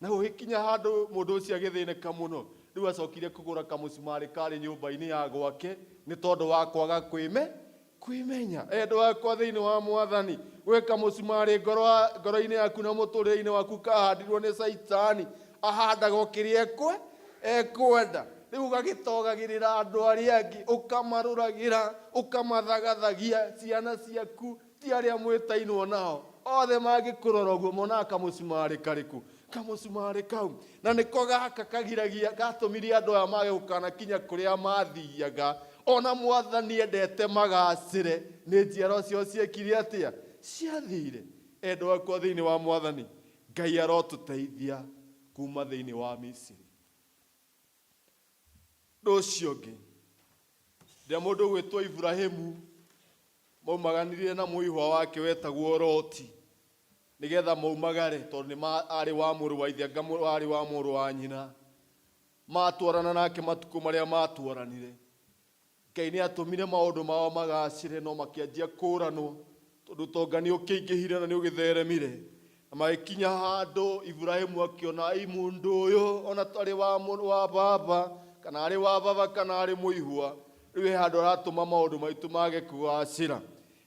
Na gũgĩkinya handũ mũndũ ũcio agĩthĩnĩka mũno. Rĩu acokire kũgũra kamũcumarĩ karĩ nyũmba-inĩ ya gwake nĩ tondũ wa kwaga kwĩme kwĩmenya. Endwa akwa thĩinĩ wa Mwathani, gwĩ kamũcumarĩ ngoro-inĩ yaku na mũtũrĩre-inĩ waku kahandirwo nĩ Caitani, ahandaga o kĩrĩa ekwenda. Rĩu ũgagĩtogagĩrĩra andũ arĩa angĩ, ũkamarũragĩra, ũkamathagathagia, ciana ciaku ti arĩa mwĩtainwo nao, othe mangĩkũrora ũguo monaga kamũcumarĩ karĩkũ? Kamũcumarĩ kau. Na nĩko gaka kagiragia, gatũmire andũ aya mage gũkanakinya kũrĩa mathiaga. Ona Mwathani endete magacĩre, nĩ njiaro ciao ciekire atĩa? Ciathire. Endwa akwa thĩinĩ wa Mwathani, Ngai arotũteithia kuma thĩinĩ wa Misiri. Ũndũ ũcio ũngĩ, rĩrĩa mũndũ ũgwĩtwo Iburahĩmu maumaganire na mũihwa wake wetagwo Loti, nĩgetha maumagare, tondũ nĩ arĩ wa mũrũ wa ithe, anga arĩ wa mũrũ wa nyina. Matwarana nake matukũ marĩa matwaranire, Ngai nĩ atũmire maũndũ mao magacĩre, no makĩanjia kũranwo, tondũ ũtonga nĩ ũkĩingĩhire na nĩ ũgĩtheremire. Na magĩkinya handũ Iburahĩmu akĩona, ĩ mũndũ ũyũ ona tarĩ wa mũrũ wa baba, kana arĩ wa baba, kana arĩ mũihwa, rĩu he handũ aratũma maũndũ maitũ mage kũgacĩra.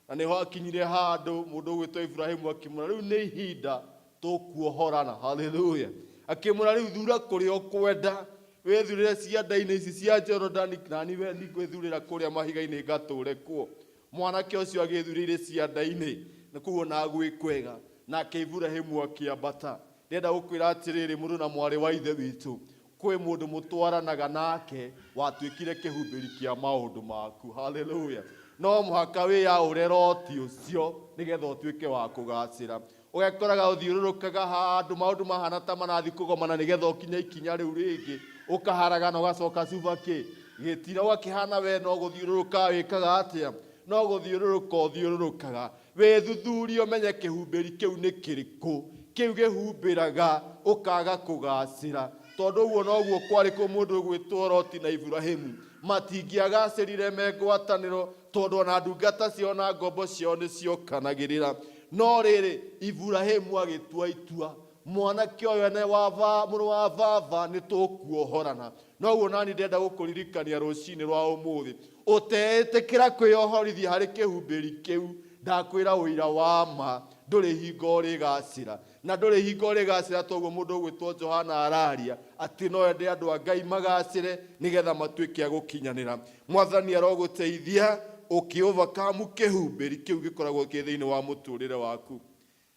Na nĩho akinyire handũ mũndũ ũgwĩtwo Iburahĩmu akĩmwĩra, rĩu nĩ ihinda tũkuohorana. Haleluya. Akĩmwĩra, rĩu thura kũrĩa ũkwenda, wĩthurĩre cianda-inĩ ici cia Jorodani, na niĩ we nĩngwĩthurĩra kũrĩa mahiga-inĩ ngatũre kuo. Mwanake ũcio agĩthurĩire cianda-inĩ, na kũu ona gwĩ kwega. Nake Iburahĩmu akĩambata. Ndĩrenda gũkwĩra atĩrĩrĩ, mũrũ na mwarĩ wa ithe witũ, kwĩ mũndũ mũtwaranaga nake watuĩkire kĩhumbĩri kĩa maũndũ maku. Haleluya. No mũhaka wĩyaũre Loti ũcio nĩgetha ũtuĩke wa kũgacĩra. Ũgekoraga ũthiũrũrũkaga handũ maũndũ mahana ta marathiĩ kũgomana nĩgetha ũkinye ikinya rĩu rĩngĩ, ũkaharagana ũgacoka cuba kĩ gĩtina, ũgakĩhana we no gũthiũrũrũka wĩkaga atĩa? No gũthiũrũrũka ũthiũrũrũkaga. Wĩthuthurie ũmenye kĩhumbĩri kĩu nĩ kĩrĩkũ, kĩu gĩhumbĩraga ũkaga kũgacĩra. Tondũ ũguo noguo kwarĩ kũ mũndũ ũgwĩtwo Loti na Iburahĩmu. Matingĩagacĩrire me ngwatanĩro, tondũ ona ndungata ciao na ngombo ciao nĩ ciokanagĩrĩra. No rĩrĩ, Iburahĩmu agĩtua itua, mwanake ũyũ ene wa mũrũ wa baba nĩ tũkuohorana. Noguo nani ndĩrenda gũkũririkania rũcinĩ rwa ũmũthĩ, ũteĩtĩkĩra kwĩyohorithia harĩ kĩhumbĩri kĩu, ndakwĩra ũira wa ma, ndũrĩ hingo ũrĩgacĩra. Na ndũrĩ hingo ũrĩgacĩra toguo mũndũ ũgwĩtwo Johana araria, atĩ no ende andũ a Ngai magacĩre nĩgetha matuĩke a gũkinyanĩra. Mwathani arogũteithia ũkĩ-overcome kĩhumbĩri kĩu gĩkoragwo kĩ thĩinĩ wa mũtũrĩre waku.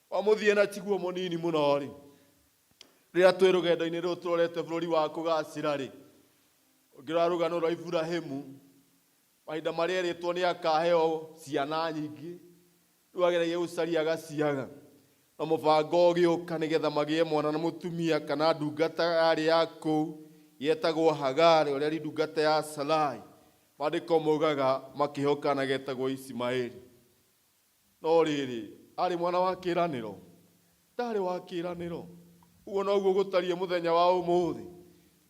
Wa mũthia na tiguo mũnini mũno-rĩ, rĩrĩa twĩ rũgendo-inĩ rũrũ tũrorete bũrũri wa kũgacĩra-rĩ, ũngĩrora rũgano rwa Iburahĩmu, Mahinda marĩa erĩtwo nĩ akaheo ciana nyingĩ, rĩu ageragia gũcaria agaciaga. Na mũbango ũgĩũka nĩgetha magĩe mwana na mũtumia kana ndungata yarĩ ya kũu yetagwo Hagari, ũrĩa arĩ ndungata ya Sarai. Maandĩko maugaga makĩheo kana getagwo Isimaeli. No rĩrĩ, arĩ mwana wa kĩĩranĩro? Ndarĩ wa kĩĩranĩro. Ũguo noguo gũtariĩ mũthenya wa ũmũthĩ.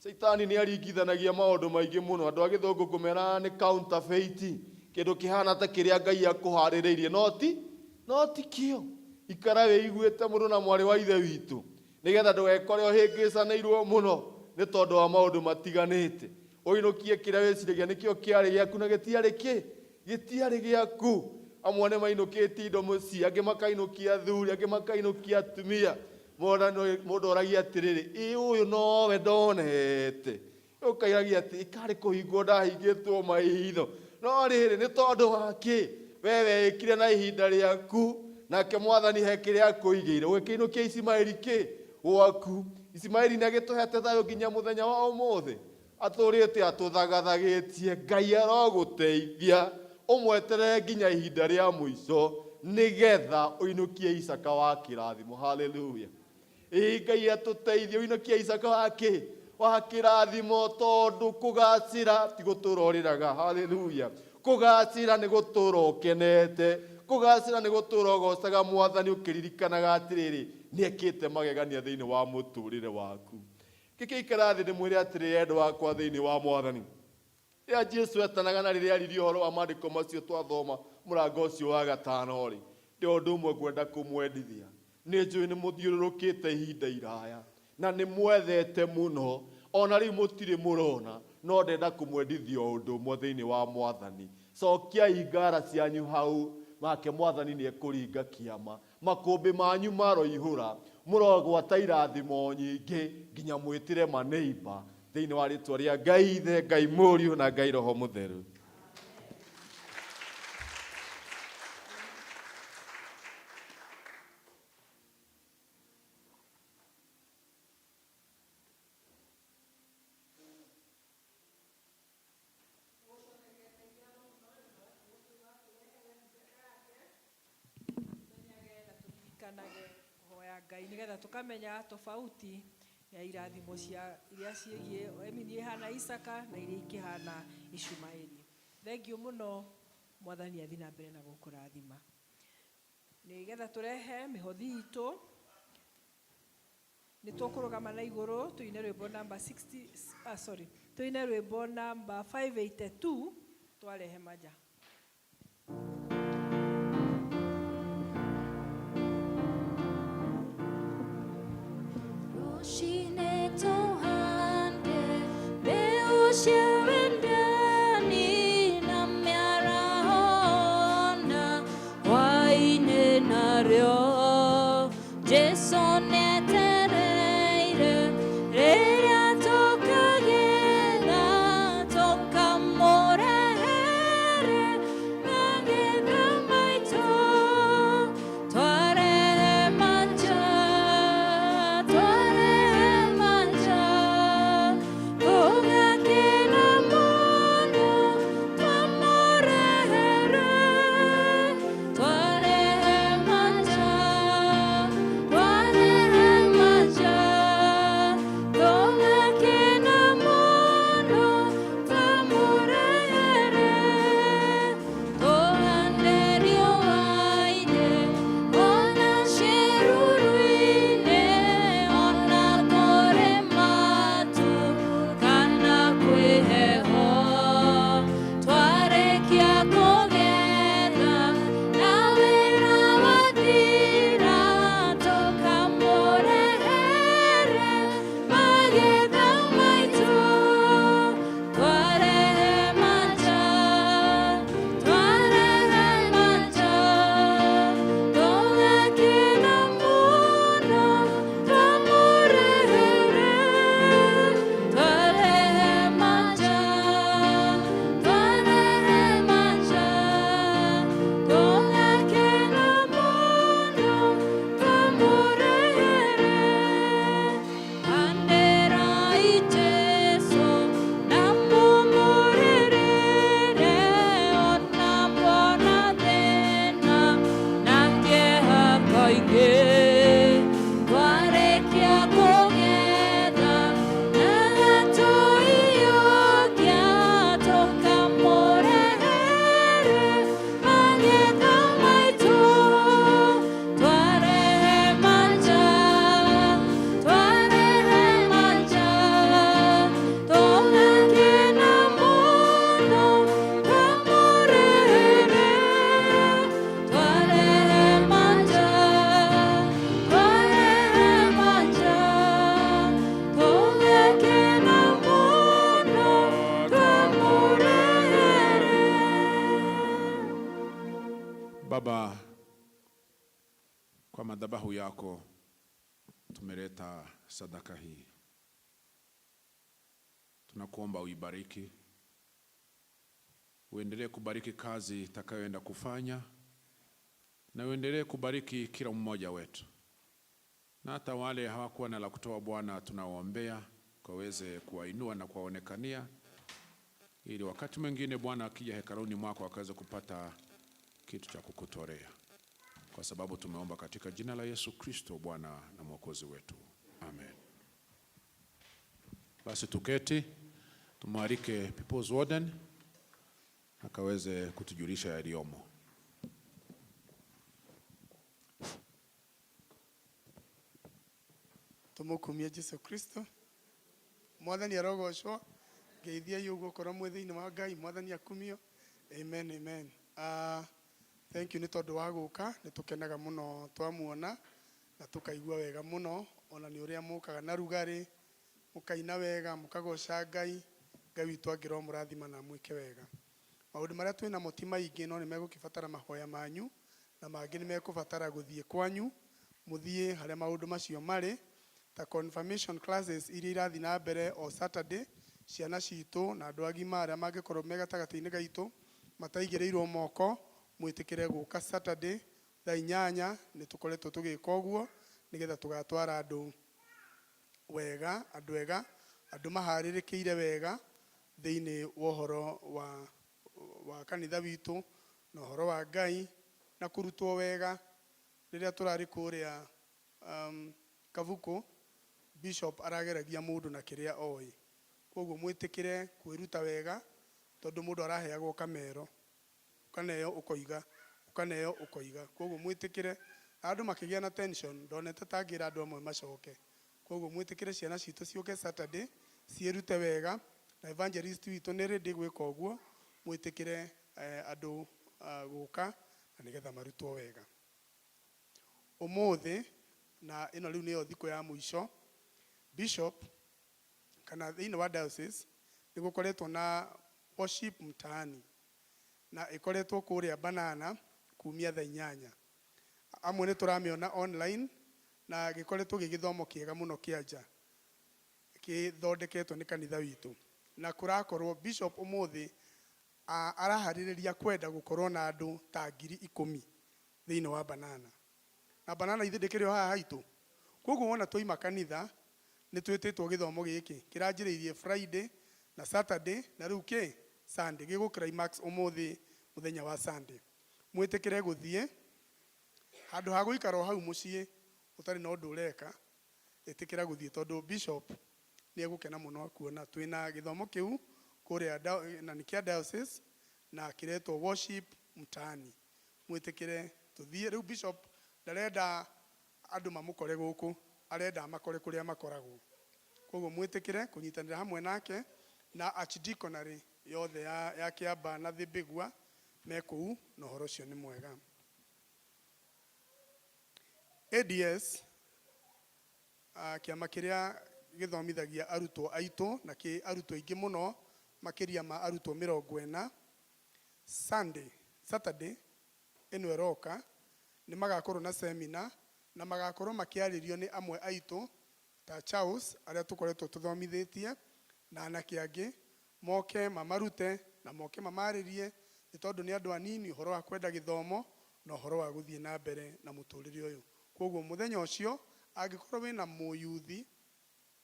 Caitani nĩ aringithanagia maũndũ maingĩ mũno. Andũ a gĩthũngũ ngũmeraga nĩ counterfeit, kĩndũ kĩhana ta kĩrĩa Ngai akũharĩrĩirie, no ti, no ti kĩo. Ikara wĩiguĩte mũndũ na mwarĩ wa ithe witũ, nĩgetha ndũgekore ũhĩngĩcanĩirwo mũno nĩ tondũ wa maũndũ matiganĩte. Ũinũkie kĩrĩa wĩciragia nĩkĩo kĩarĩ gĩaku na gĩtiarĩ kĩ? Gĩtiarĩ gĩaku. Amwe nĩ mainũkĩtie indo mũciĩ, angĩ makainũkia athuri, angĩ makainũkia atumia. Mũndũ oragia atĩrĩrĩ, ĩ ũyũ nowe ndonete? Ũkairagia atĩ ĩkarĩ kũhingwo ndahingĩtwo maitho. No rĩrĩ, nĩ tondũ wa kĩ? We weĩkire na ihinda rĩaku, nake Mwathani he kĩrĩa akũigĩire. Ũgĩkĩinũkia Isimaeli kĩ? Gwaku. Isimaeli nĩ agĩtũhete thayũ nginya mũthenya wa ũmũthĩ. Atũrĩte atũthagathagĩtie. Ngai arogũteithia ũmweterere nginya ihinda rĩa mũico nĩgetha ũinũkie Isaka wa kĩrathimo. Haleluya. Ĩĩ Ngai atũteithie ũinũkie Isaka wa kĩ? Wa kĩrathimo, tondũ kũgacĩra ti gũtũra ũrĩraga. Haleluya. Kũgacĩra nĩ gũtũra ũkenete. Kũgacĩra nĩ gũtũra ũgocaga Mwathani ũkĩririkanaga atĩrĩrĩ, nĩ ekĩte magegania thĩinĩ wa mũtũrĩre waku. Ngĩkĩikara thĩ ndĩmwĩre atĩrĩ, endwa akwa thĩinĩ wa Mwathani, rĩrĩa Jesu etanaga na rĩrĩa aririe ũhoro wa maandĩko macio twathoma mũrango ũcio wa gatano-rĩ, ndĩ ũndũ ũmwe ngwenda kũmwendithia. Nĩ njũĩ nĩ mũthiũrũrũkĩte ihinda iraya na nĩ mwethete mũno, o na rĩu mũtirĩ mũrona, no ndenda kũmwendithia o ũndũ ũmwe thĩinĩ wa Mwathani. Cokiai ngara cianyu hau, nake Mwathani nĩ ekũringa kĩama. Makũmbĩ manyu maroihũra, mũrogwata irathimo nyingĩ nginya mwĩtĩre maneiba, thĩinĩ wa rĩtwa rĩa Ngai Ithe, Ngai Mũriũ na Ngai Roho Mũtheru. Tũmenyage na tũririkanage kũhoya Ngai nĩgetha tũkamenya tofauti ya irathimo cia iria ciĩgiĩ Emini ihana Isaka na iria ikĩhana Ishumaeli. Thengiũ mũno, Mwathani athiĩ na mbere na gũkũrathima. Nĩgetha tũrehe mĩhothi itũ, nĩ tũkũrũgama na igũrũ tũine rwĩmbo namba 60, ah, sorry, tũine rwĩmbo namba 582 twarehe manja. Rũcinĩ tũhande mbeũ cia wendani na mĩaraho na hwaĩ-inĩ narĩo Jesũ nĩetereire rĩrĩa tũkagetha tũkamũrehere rĩngĩ twarĩkia kũgetha na tũiyũkia tũkamũrehere magetha maitũ twarehe manja twarehe manja tũgakena mũno twamũrehere twarehe manja twarehe manja tũgakena mũno twamũrehere. Baba, kwa madhabahu yako tumeleta sadaka hii. Tunakuomba uibariki, uendelee kubariki kazi itakayoenda kufanya, na uendelee kubariki kila mmoja wetu, na hata wale hawakuwa na la kutoa, Bwana, tunawaombea ukaweze kuwainua na kuwaonekania, ili wakati mwingine Bwana akija hekaluni mwako akaweze kupata kitu cha kukutolea, kwa sababu tumeomba katika jina la Yesu Kristo Bwana na Mwokozi wetu, amen. Basi tuketi, tumwalike People's Warden akaweze kutujulisha yaliyomo. Tumukumie Jesu Kristo. Mwathani arogocwo. Ngeithiai ũguo korwo mwĩ thĩinĩ wa Ngai. Mwathani akumio. Amen, amen. Thank you nĩ tondũ wa gũka. Nĩ tũkenaga mũno twamuona na tũkaigua wega mũno ona nĩ ũrĩa mũkaga na rugarĩ, mũkaina wega, mũkagoca Ngai. Ngai witũ angĩromũrathima na amwĩke wega. Maũndũ marĩa twĩ namo ti maingĩ, no nĩ megũkĩbatara mahoya manyu, na mangĩ nĩ mekũbatara gũthiĩ kwanyu, mũthiĩ harĩa maũndũ macio marĩ, ta confirmation classes iria irathiĩ na mbere o Saturday. Ciana citũ na andũ agima arĩa mangĩkorwo me gatagatĩ-inĩ gaitũ mataigĩrĩirwo moko, mwĩtĩkĩre gũka Saturday thaa 8. Nĩ tũkoretwo tũgĩka ũguo nĩgetha tũgatwara andũ wega, andũ ega, andũ maharĩrĩkĩire wega thĩinĩ wa ũhoro wa kanitha witũ na ũhoro wa Ngai na kũrutwo wega. Rĩrĩa tũrarĩ kũrĩa Kabuku, bishop arageragia mũndũ na kĩrĩa oĩ. Koguo mwĩtĩkĩre kwĩruta wega, tondũ mũndũ araheagwo kamero, ũkaneo ũkoiga, ũkaneo ũkoiga. Koguo mwĩtĩkĩre, andũ makĩgĩa na tension, ndonete ta ngĩra andũ amwe macoke. Koguo mwĩtĩkĩre ciana citũ ciũke Saturday ciĩrute wega, na evangelist witũ nĩ ready gwĩka ũguo. Mwĩtĩkĩre andũ gũka na nĩgetha marutwo wega. Ũmũthĩ na ĩno rĩu nĩyo thikũ ya mũico, bishop kana thĩinĩ wa diocese nĩ gũkoretwo na worship mtaani, na ĩkoretwo kũrĩa Banana kumia thaa 8. Amwe nĩ tũramĩona online, na gĩkoretwo gĩ gĩthomo kĩega mũno kĩa nja gĩthondeketwo nĩ kanitha witũ. Na kũrakorwo bishop ũmũthĩ araharĩrĩria kwenda gũkorwo na andũ ta 10,000 thĩinĩ wa Banana. Na Banana ithe ndĩkĩrĩ o haha haitũ. Koguo wona twaima kanitha, nĩ twĩtĩtwo gĩthomo gĩkĩ kĩranjĩrĩirie Friday na Saturday, na rĩu kĩ Sunday gĩgũ climax ũmũthĩ mũthenya wa Sunday. Mwĩtĩkĩre gũthiĩ handũ ha gũikara o hau mũciĩ ũtarĩ na ũndũ ũreka. Ĩtĩkĩra gũthiĩ, tondũ bishop nĩ egũkena mũno akuona. Twĩna gĩthomo kĩu kũrĩa na nĩ kĩa diocese na kĩretwo worship mtaani. Mwĩtĩkĩre tũthiĩ. Rĩu bishop ndarenda andũ mamũkore gũkũ, arenda amakore kũrĩa makoragwo. Koguo mwĩtĩkĩre kũnyitanĩra hamwe nake na archdeaconry yothe ya Kĩamba na Thĩmbĩgua me kũu, na ũhoro ũcio nĩ mwega. ADS, kĩama kĩrĩa gĩthomithagia arutwo aitũ, na kĩ arutwo aingĩ mũno, makĩria ma arutwo 40, Sunday, Saturday ĩno ĩroka nĩ magakorwo na seminar, na magakorwo makĩarĩrio nĩ amwe aitũ ta Charles arĩa tũkoretwo tũthomithĩtie, na anake angĩ moke mamarute na moke mamarĩrie, nĩ tondũ nĩ andũ anini, ũhoro wa kwenda gĩthomo na ũhoro wa gũthiĩ na mbere na mũtũrĩre ũyũ. Koguo mũthenya ũcio, angĩkorwo wĩna mũyuthi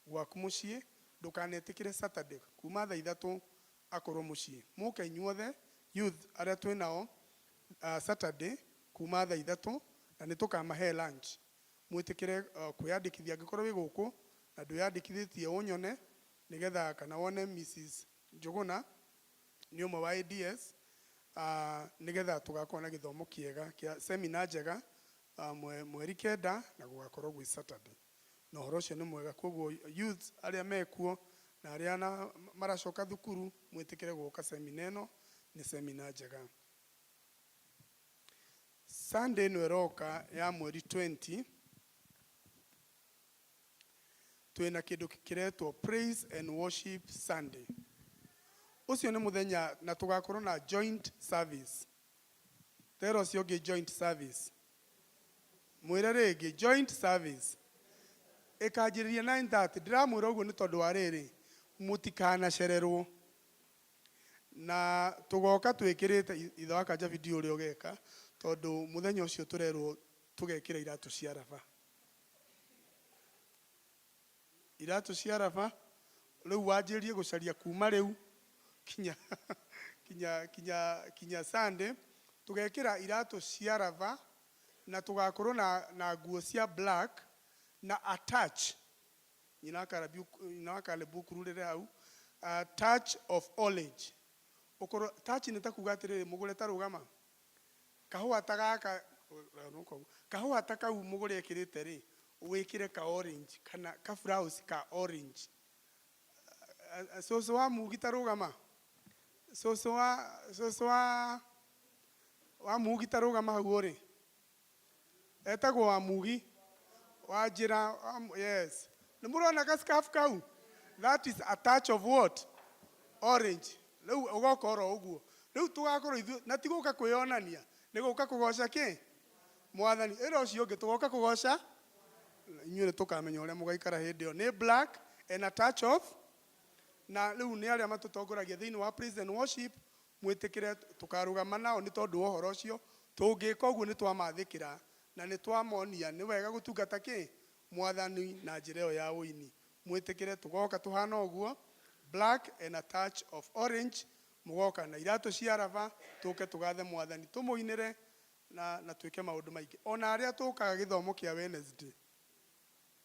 gwaku mũciĩ, ndũkanetĩkĩre Saturday kuma thaa 3 akorwo mũciĩ. Mũke inyuothe youth arĩa twĩ nao, Saturday kuma thaa 3. Na Na nĩ tũkamahe lunch. Mwĩtĩkĩre kwĩyandĩkithia angĩkorwo wĩ gũkũ na ndwĩyandĩkithĩtie ũnyone nĩgetha kana wone Mrs. Njũgũna nĩ ũmwe wa ADS nĩgetha tũgakorwo na gĩthomo kĩega kĩa seminar njega mweri 9 na gũgakorwo gwĩ Saturday. Na ũhoro ũcio nĩ mwega koguo youths arĩa mekuo na arĩa na maracoka thukuru mwĩtĩkĩre gũka seminar ĩno nĩ seminar njega. Sunday ĩno ĩroka ya mweri 20 twĩna kĩndũ kĩretwo Praise and Worship Sunday. Ũcio nĩ mũthenya na tũgakorwo na joint service. Tera ũcio ũngĩ joint service. Mwĩre rĩngĩ joint service. Ĩkanjĩrĩria 9:30. Ndĩramwĩra ũguo nĩ tondũ wa rĩrĩ mũtikanacererwo. Na tũgoka twĩkĩrĩte ithe wa kanja video ũrĩa ũgeka tondũ mũthenya ũcio tũrerwo tũgekĩra iratũ cia raba. Iratũ cia raba rĩu wanjĩrĩrie gũcaria kuma rĩu kinya kinya kinya kinya Sunday tũgekĩra iratũ cia raba na tũgakorwo na nguo cia black na attach nyina wa Caleb ũkururĩre hau a touch of orange. Ũkorwo touch nĩ ta kuga atĩrĩrĩ mũgũre ta rũgama kahũa ta gaka kahũa ta kau mũgũre ekĩrĩte rĩ wĩkĩre ka orange kana ka blouse ka orange. Cũcũ wa Mugi ta rũgama cũcũ wa cũcũ wa wa Mugi ta rũgama hau ũrĩ etagwo wa Mugi wa njĩra yes nĩ mũrona ka scarf kau that is a touch of what orange. Rĩu ũgoka oro ũguo rĩu tũgakorwo ithuĩ na ti gũka kwĩyonania nĩ gũka kũgoca kĩ mwathani ĩra ũcio ũngĩ tũgoka kũgoca inyuĩ nĩ tũkamenya ũrĩa mũgaikara hĩndĩ ĩyo nĩ black and a touch of na rĩu nĩ arĩa matũtongoragia thĩinĩ wa praise and worship mwĩtĩkĩre tũkarũgama nao nĩ tondũ wa ũhoro ũcio tũngĩka ũguo nĩ twamathĩkĩra na nĩ twamonia nĩ wega gũtungata kĩ mwathani na njĩra ĩyo ya ũini mwĩtĩkĩre tũgoka tũhana ũguo black and a touch of orange mũgoka na iratũ cia raba tũke tũgathe mwathani tũmũinĩre na twĩke maũndũ maingĩ ona arĩa tũkaga gĩthomo kĩa Wednesday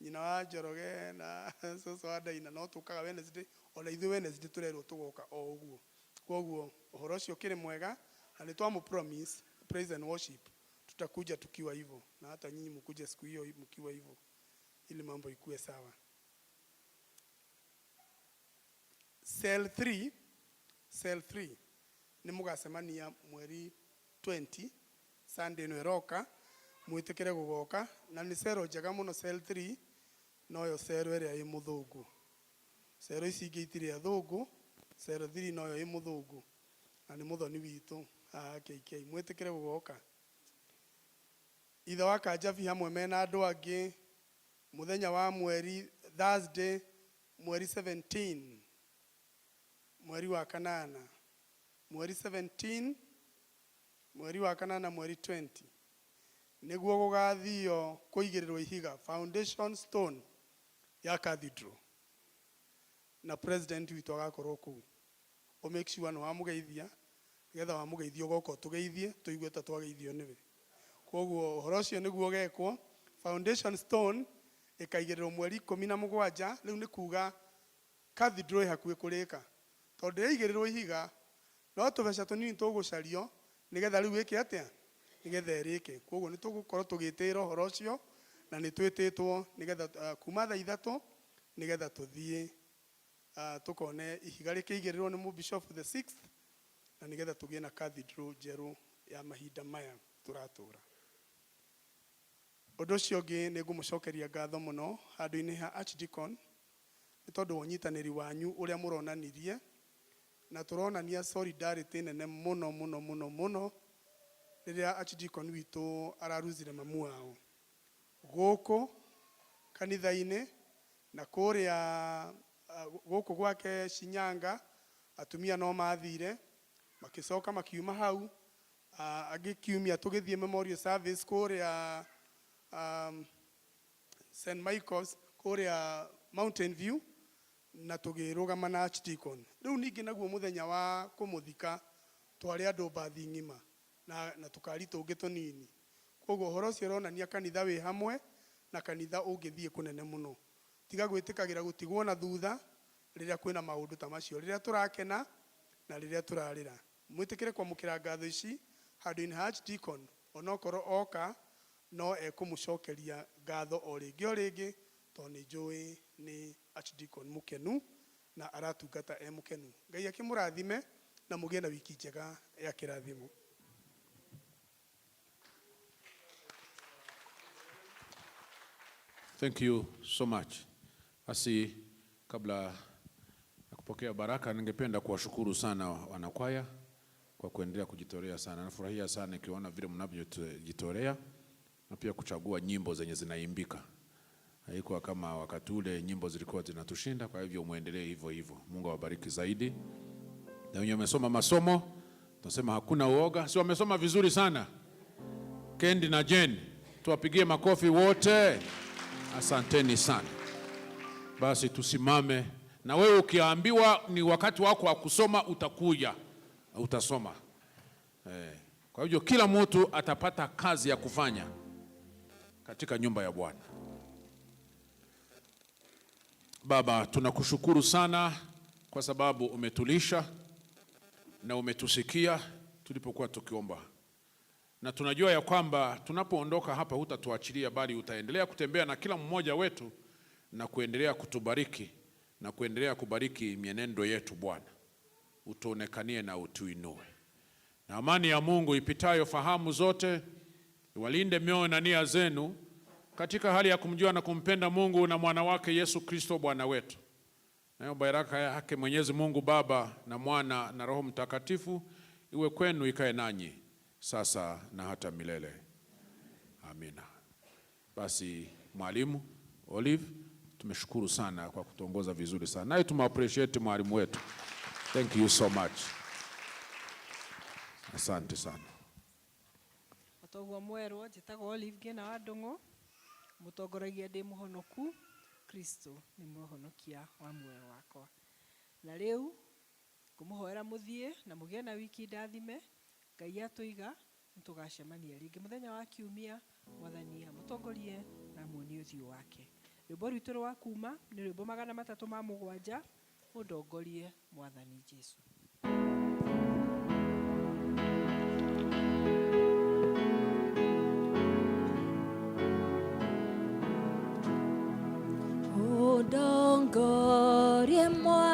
nyina wa Njoroge na cũcũ wa Daina no tũkaga Wednesday ona ithuĩ Wednesday tũrerwo tũgoka o ũguo koguo ũhoro ũcio ũkĩrĩ mwega na nĩ twamũ promise praise and worship tutakuja tukiwa hivyo na hata nyinyi mkuje siku hiyo mkiwa hivyo ili mambo ikue sawa. Cell 3 cell 3 nĩ mũgacemania mweri 20 Sunday ĩno ĩroka mwĩtĩkĩre gũgoka na nĩ cero njega mũno cell 3 noyo cero ĩrĩa ĩ mũthũngũ cero ici ingĩ itirĩ athũngũ cero 3 noyo ĩ mũthũngũ na nĩ mũthoni witũ haha KK mwĩtĩkĩre gũgoka ithe wa Kanjabi hamwe mena andũ angĩ mũthenya wa mweri Thursday mweri 17 mweri wa kanana mweri 17 mweri wa kanana mweri 20 nĩguo gũgathio kũigĩrĩrwo ihiga foundation stone ya cathedral na president witũ agakorwo kũu o make sure nĩ wamũgeithia nĩgetha wamũgeithia ũgoka ũtũgeithie tũigue ta twageithio nĩwe koguo ũhoro ũcio nĩguo ũgekwo foundation stone ĩkaigĩrĩrwo mweri 17 rĩu nĩ kuga cathedral ĩ hakuhĩ kũrĩka tondũ yaigĩrĩrwo ihiga no tũbeca tũnini tũgũcario nĩgetha rĩu ĩke atĩa nĩgetha ĩrĩke koguo nĩ tũgũkorwo tũgĩtĩĩra ũhoro ũcio na nĩ twĩtĩtwo nĩgetha kuma thaa 3 nĩgetha tũthiĩ tũkone ihiga rĩkĩigĩrĩrwo nĩ mũbishop the sixth na nĩgetha tũgĩe na cathedral njerũ ya mahinda maya tũratũra. Ũndũ ũcio ũngĩ nĩ ngũmũcokeria ngatho mũno handũ-inĩ ha Archdeacon nĩ tondũ wa ũnyitanĩri wanyu ũrĩa mũronanirie na tũronania solidarity nene mũno mũno mũno mũno rĩrĩa Archdeacon witũ araruzire mamu wao gũkũ kanitha-inĩ na kũrĩa gũkũ gwake Shinyanga atumia no mathire makĩcoka makiuma hau angĩ kiumia tũgĩthiĩ memorial service kũrĩa St Michael's kũrĩa Mountain View na tũgĩrũgama na Archdeacon. Rĩu ningĩ naguo mũthenya wa kũmũthika twarĩ andũ mbathi ng'ima na tũkari tũngĩ tũnini. Koguo ũhoro ũcio ũronania kanitha wĩ hamwe na kanitha ũngĩthiĩ kũnene mũno. Tiga gwĩtĩkagĩra gũtigwo na thutha rĩrĩa kwĩna maũndũ ta macio, rĩrĩa tũrakena na rĩrĩa tũrarĩra. Mwĩtĩkĩre kwamũkĩra ngatho ici handũ-inĩ ha Archdeacon, onokorwo oka no ekũmũcokeria ngatho o rĩngĩ o rĩngĩ, tondũ nĩ njũĩ nĩ Archdeacon mũkenu na aratungata e mũkenu. Ngai akĩmũrathime na mũgĩe na wiki njega ya kĩrathimo. Thank you so much. Basi kabla ya kupokea baraka, ningependa kuwashukuru sana wanakwaya kwa kuendelea kujitolea sana. Nafurahia sana nikiona vile mnavyojitolea na pia kuchagua nyimbo zenye zinaimbika. Haikuwa kama wakati ule nyimbo zilikuwa zinatushinda, kwa hivyo muendelee hivyo hivyo. Mungu awabariki zaidi. Na wenye wamesoma masomo, tunasema hakuna uoga, si wamesoma vizuri sana. Kendi na Jane, tuwapigie makofi wote. Asanteni sana. Basi tusimame, na wewe ukiambiwa ni wakati wako wa kusoma utakuja, utasoma. Kwa hivyo kila mtu atapata kazi ya kufanya katika nyumba ya Bwana. Baba, tunakushukuru sana kwa sababu umetulisha na umetusikia tulipokuwa tukiomba, na tunajua ya kwamba tunapoondoka hapa hutatuachilia, bali utaendelea kutembea na kila mmoja wetu na kuendelea kutubariki na kuendelea kubariki mienendo yetu. Bwana, utuonekanie na utuinue, na amani ya Mungu ipitayo fahamu zote iwalinde mioyo na nia zenu katika hali ya kumjua na kumpenda Mungu na mwana wake Yesu Kristo Bwana wetu. Nayo baraka yake Mwenyezi Mungu Baba na Mwana na Roho Mtakatifu iwe kwenu, ikae nanyi sasa na hata milele. Amina. Basi Mwalimu Olive, tumeshukuru sana kwa kutuongoza vizuri sana, naye tumeappreciate mwalimu wetu. Thank you so much. Asante sana. Otoguo mwerwo njĩtagwo Olive Ngina wa Ndung'u, mũtongoragia ndĩ mũhonoku, Kristo nĩ mũhonokia wa muoyo wakwa. Na rĩu ngũmũhoera mũthiĩ na mũgĩe na wiki ndathime. Ngai atũiga nĩtũgacemania rĩngĩ mũthenya wa kiumia. Mwathani amũtongorie na amuonie ũthiũ wake. Rwĩmbo rwitũ rwa kuma nĩ rwĩmbo 307, ũndongorie Mwathani Jesu. Ũndongorie Mwathani.